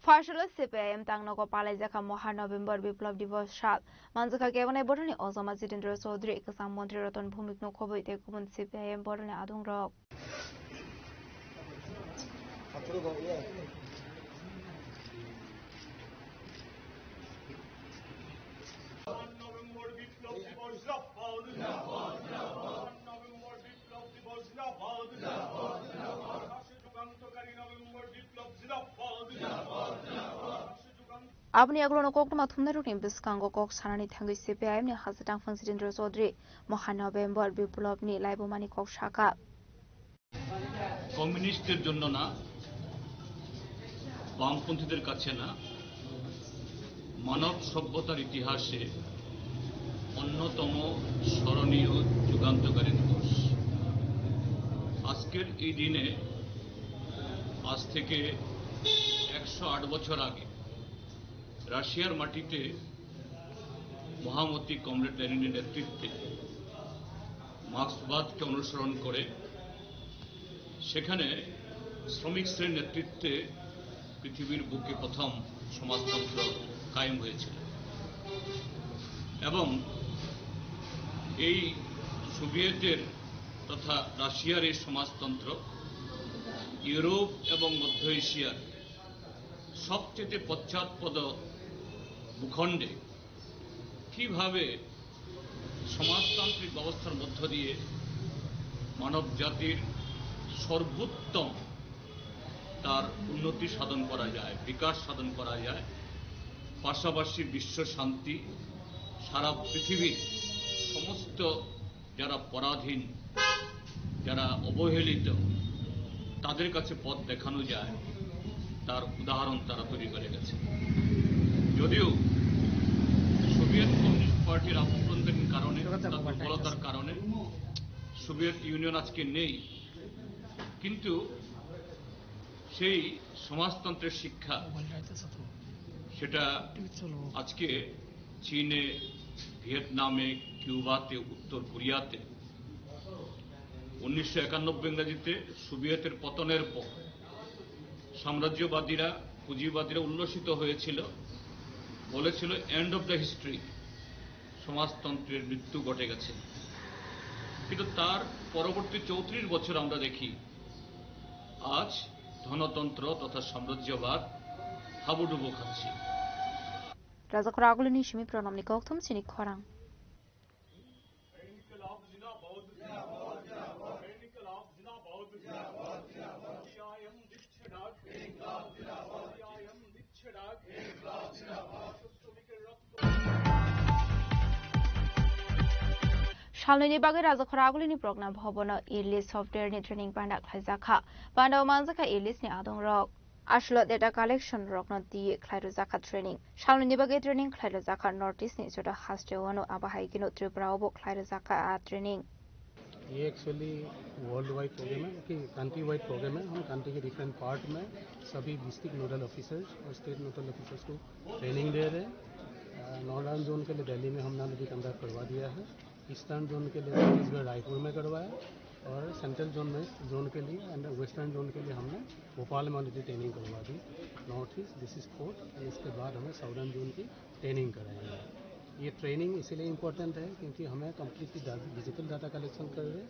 Phaisalo C P I M tangnogo palaijakha Moha November Biplab Divos sal. Manjakha kebonai bodolni ojama Jitendra Chaudhary, kwcham montri Ratan Bhumik no khobwi tei kubun C P I M bodolni adungrok. Aboni yagulono koktwma thumnairokni bwskango kok sanani thangwi C P I M ni hasteo tangphang Jitendra Chaudhary Moha November Biplabni laibumani kok sakha. কমিউনিস্টদের জন্য না, বামপন্থীদের কাছে না, মানব সভ্যতার ইতিহাসে অন্যতম স্মরণীয় যুগান্তকারী দিবস। আজকের এই দিনে, আজ থেকে একশো আট বছর আগে, রাশিয়ার মাটিতে মহামতি কমরেড লেনিনের নেতৃত্বে মার্ক্সবাদকে অনুসরণ করে সেখানে শ্রমিক শ্রেণীর নেতৃত্বে পৃথিবীর বুকে প্রথম সমাজতন্ত্র কায়েম হয়েছিল এবং এই সোভিয়েতের তথা রাশিয়ার এই সমাজতন্ত্র ইউরোপ এবং মধ্য এশিয়ার সবচেয়ে পশ্চাৎপদ ভূখণ্ডে কিভাবে সমাজতান্ত্রিক ব্যবস্থার মধ্য দিয়ে মানব জাতির সর্বোত্তম তার উন্নতি সাধন করা যায়, বিকাশ সাধন করা যায়, পাশাপাশি বিশ্ব শান্তি, সারা পৃথিবীর সমস্ত যারা পরাধীন, যারা অবহেলিত, তাদের কাছে পথ দেখানো যায়, তার উদাহরণ তারা তৈরি করে গেছে। যদিও সোভিয়েত কমিউনিস্ট পার্টির আমন্ত্রণের কারণে, তার দুর্বলতার কারণে সোভিয়েত ইউনিয়ন আজকে নেই, কিন্তু সেই সমাজতন্ত্রের শিক্ষা, সেটা আজকে চীনে, ভিয়েতনামে, কিউবাতে, উত্তর কোরিয়াতে উনিশশো একানব্বই ইংরাজিতে সোভিয়েতের পতনের পর সাম্রাজ্যবাদীরা, পুঁজিবাদীরা উল্লসিত হয়েছিল, বলেছিল, "End of the history, সমাজতন্ত্রের মৃত্যু ঘটে গেছে।" কিন্তু তার পরবর্তী চৌত্রিশ বছর আমরা দেখি আজ ধনতন্ত্র তথা সাম্রাজ্যবাদ হাবুডুবু খাচ্ছে। Rajakhor agulini simi pronomni kokthum chini khorang. Salnwini bagwi Rajakhor agulini program bhobono Elite Software ni training panda khlaijak kha. Panda o manjak kha Elite ni adong rok. Aswk data collection rokno twi khlai rwjak kha training. Salnwini bagwi training khlai rwjak kha North East ni joto haste o no, abo hai kheno Tripura o bo khlai rwjak kha a training. ये actually world wide programme है कि country wide programme है। हम कंट्री के different part में सभी district nodal officers और state nodal officers को ट्रेनिंग दे रहे हैं। नॉर्दर्न जोन के लिए दिल्ली में हमने ऑलरेडी कंडक्ट करवा दिया है। ईस्टर्न जोन के लिए छत्तीसगढ़ रायपुर में करवाया और सेंट्रल जोन में, जोन के लिए एंड वेस्टर्न जोन के लिए हमने भोपाल में ऑलरेडी ट्रेनिंग करवा दी। North east, this is fourth, and इसके बाद हमें साउदर्न जोन की ट्रेनिंग कराएंगे। ये ट्रेनिंग इसीलिए इम्पोर्टेंट है क्योंकि हमें कम्प्लीटली डिजिटल डाटा कलेक्शन कर रहे हैं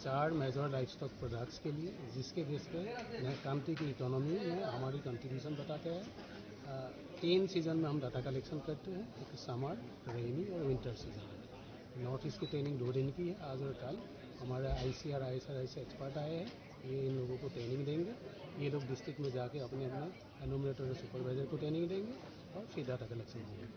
चार मेजर लाइवस्टॉक प्रोडक्ट्स के लिए, जिसके बेस पे मैं कामती की इकोनॉमी में हमारी कंट्रीब्यूशन बताते हैं। अ, तीन सीजन में हम डाटा कलेक्शन करते हैं, एक समर, रेनी और विंटर सीजन। नॉर्थ ईस्ट की ट्रेनिंग दो दिन की है, आज और कल। हमारे आईसीआर, आईएसआर ऐसे एक्सपर्ट आए हैं, ये इन लोगों को ट्रेनिंग देंगे। ये लोग डिस्ट्रिक्ट में जाके अपने अपने एनुमरेटर और सुपरवाइजर को ट्रेनिंग देंगे और फिर डाटा कलेक्शन होगा।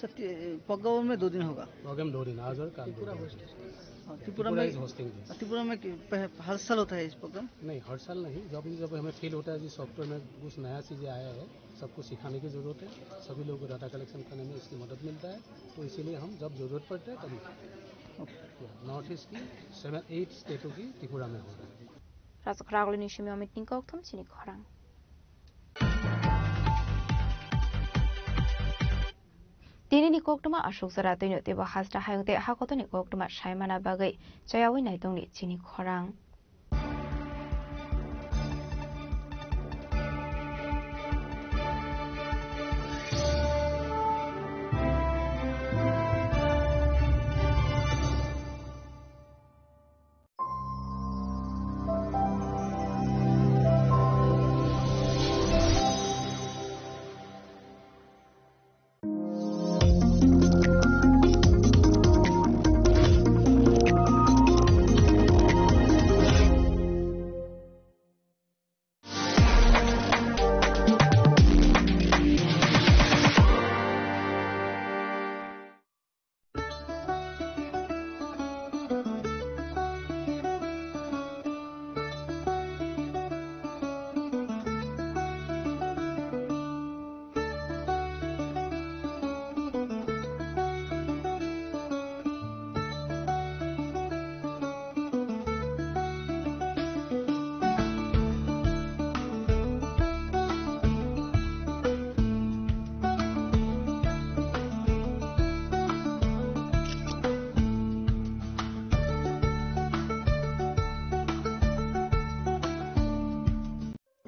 सर, ती-, प्रोग्राम में दो दिन होगा। प्रोग्राम दो दिन, आज और कल दो दिन। हाँ, त्रिपुरा त्रिपुरा में, इज होस्टिंग दिस। त्रिपुरा में कि-, पह-, हर साल होता है इस प्रोग्राम? नहीं, हर साल नहीं। जब, जब हमें फील होता है कि सॉफ्टवेयर में कुछ नया चीज़ें आया है, सबको सिखाने की ज़रूरत है, सभी लोगों को डाटा कलेक्शन करने में इसकी मदद मिलता है, तो इसीलिए हम जब ज़रूरत पड़ता है तभी। ओके। नॉर्थ ईस्ट की सेवन, एट स्टेटों की त्रिपुरा में होगा। Rajakhor agulini simi Amit ni kokthum chini khorang. Tini ni koktwma aswk jora twino teibo hasta hayung tei hakotor ni koktwma saimana bagwi chayawi naitongni chini khorang.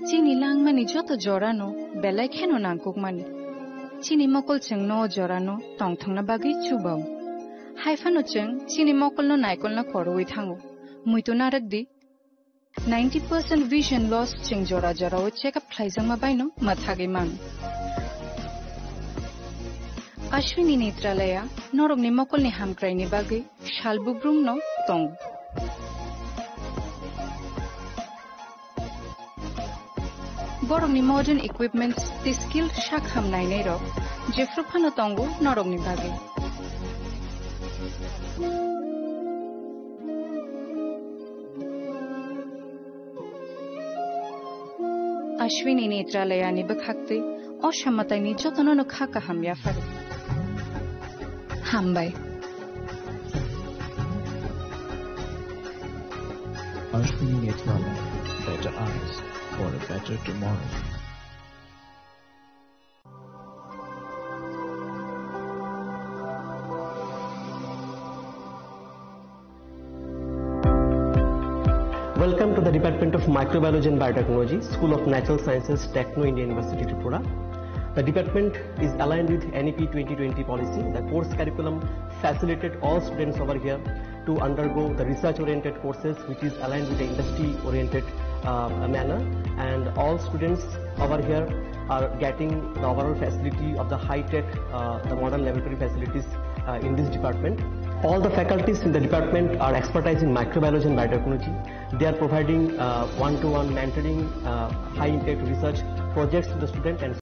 Chini langmani joto jorano belai kheno nangkukmani. Chini mokol chwngno o jorano tongthokna bagwi chubao. Haiphano chwng chini mokolno naikolna khorwi thango. Muitu narwk di, ninety percent vision loss chwng jora jorao check up khlaijakma baino mwthagwi mano. Ashwini Netralaya norokni mokolni hamkraini bagwi sal bubrumno tongo. Borokni modern equipments tei skill sak ham nainai rok jephru phano tongo norokni bagwi. Ashwini Netralayani bwkhaktwi O samataini jotono no kha kaham yaphar. Hambai. Ashwini Netralaya, better eyes for a better tomorrow. Welcome to the Department of Microbiology and Biotechnology, School of Natural Sciences, Techno India University, Tripura. The department is aligned with N E P twenty twenty policy. The course curriculum facilitated all students over here to undergo the research-oriented courses, which is aligned with the industry-oriented, uh, manner. And all students over here are getting the overall facility of the high-tech, uh, the modern laboratory facilities, uh, in this department. All the faculties in the department are expertise in microbiology and biotechnology. They are providing, uh, one-to-one mentoring, uh, high-impact research projects to the student and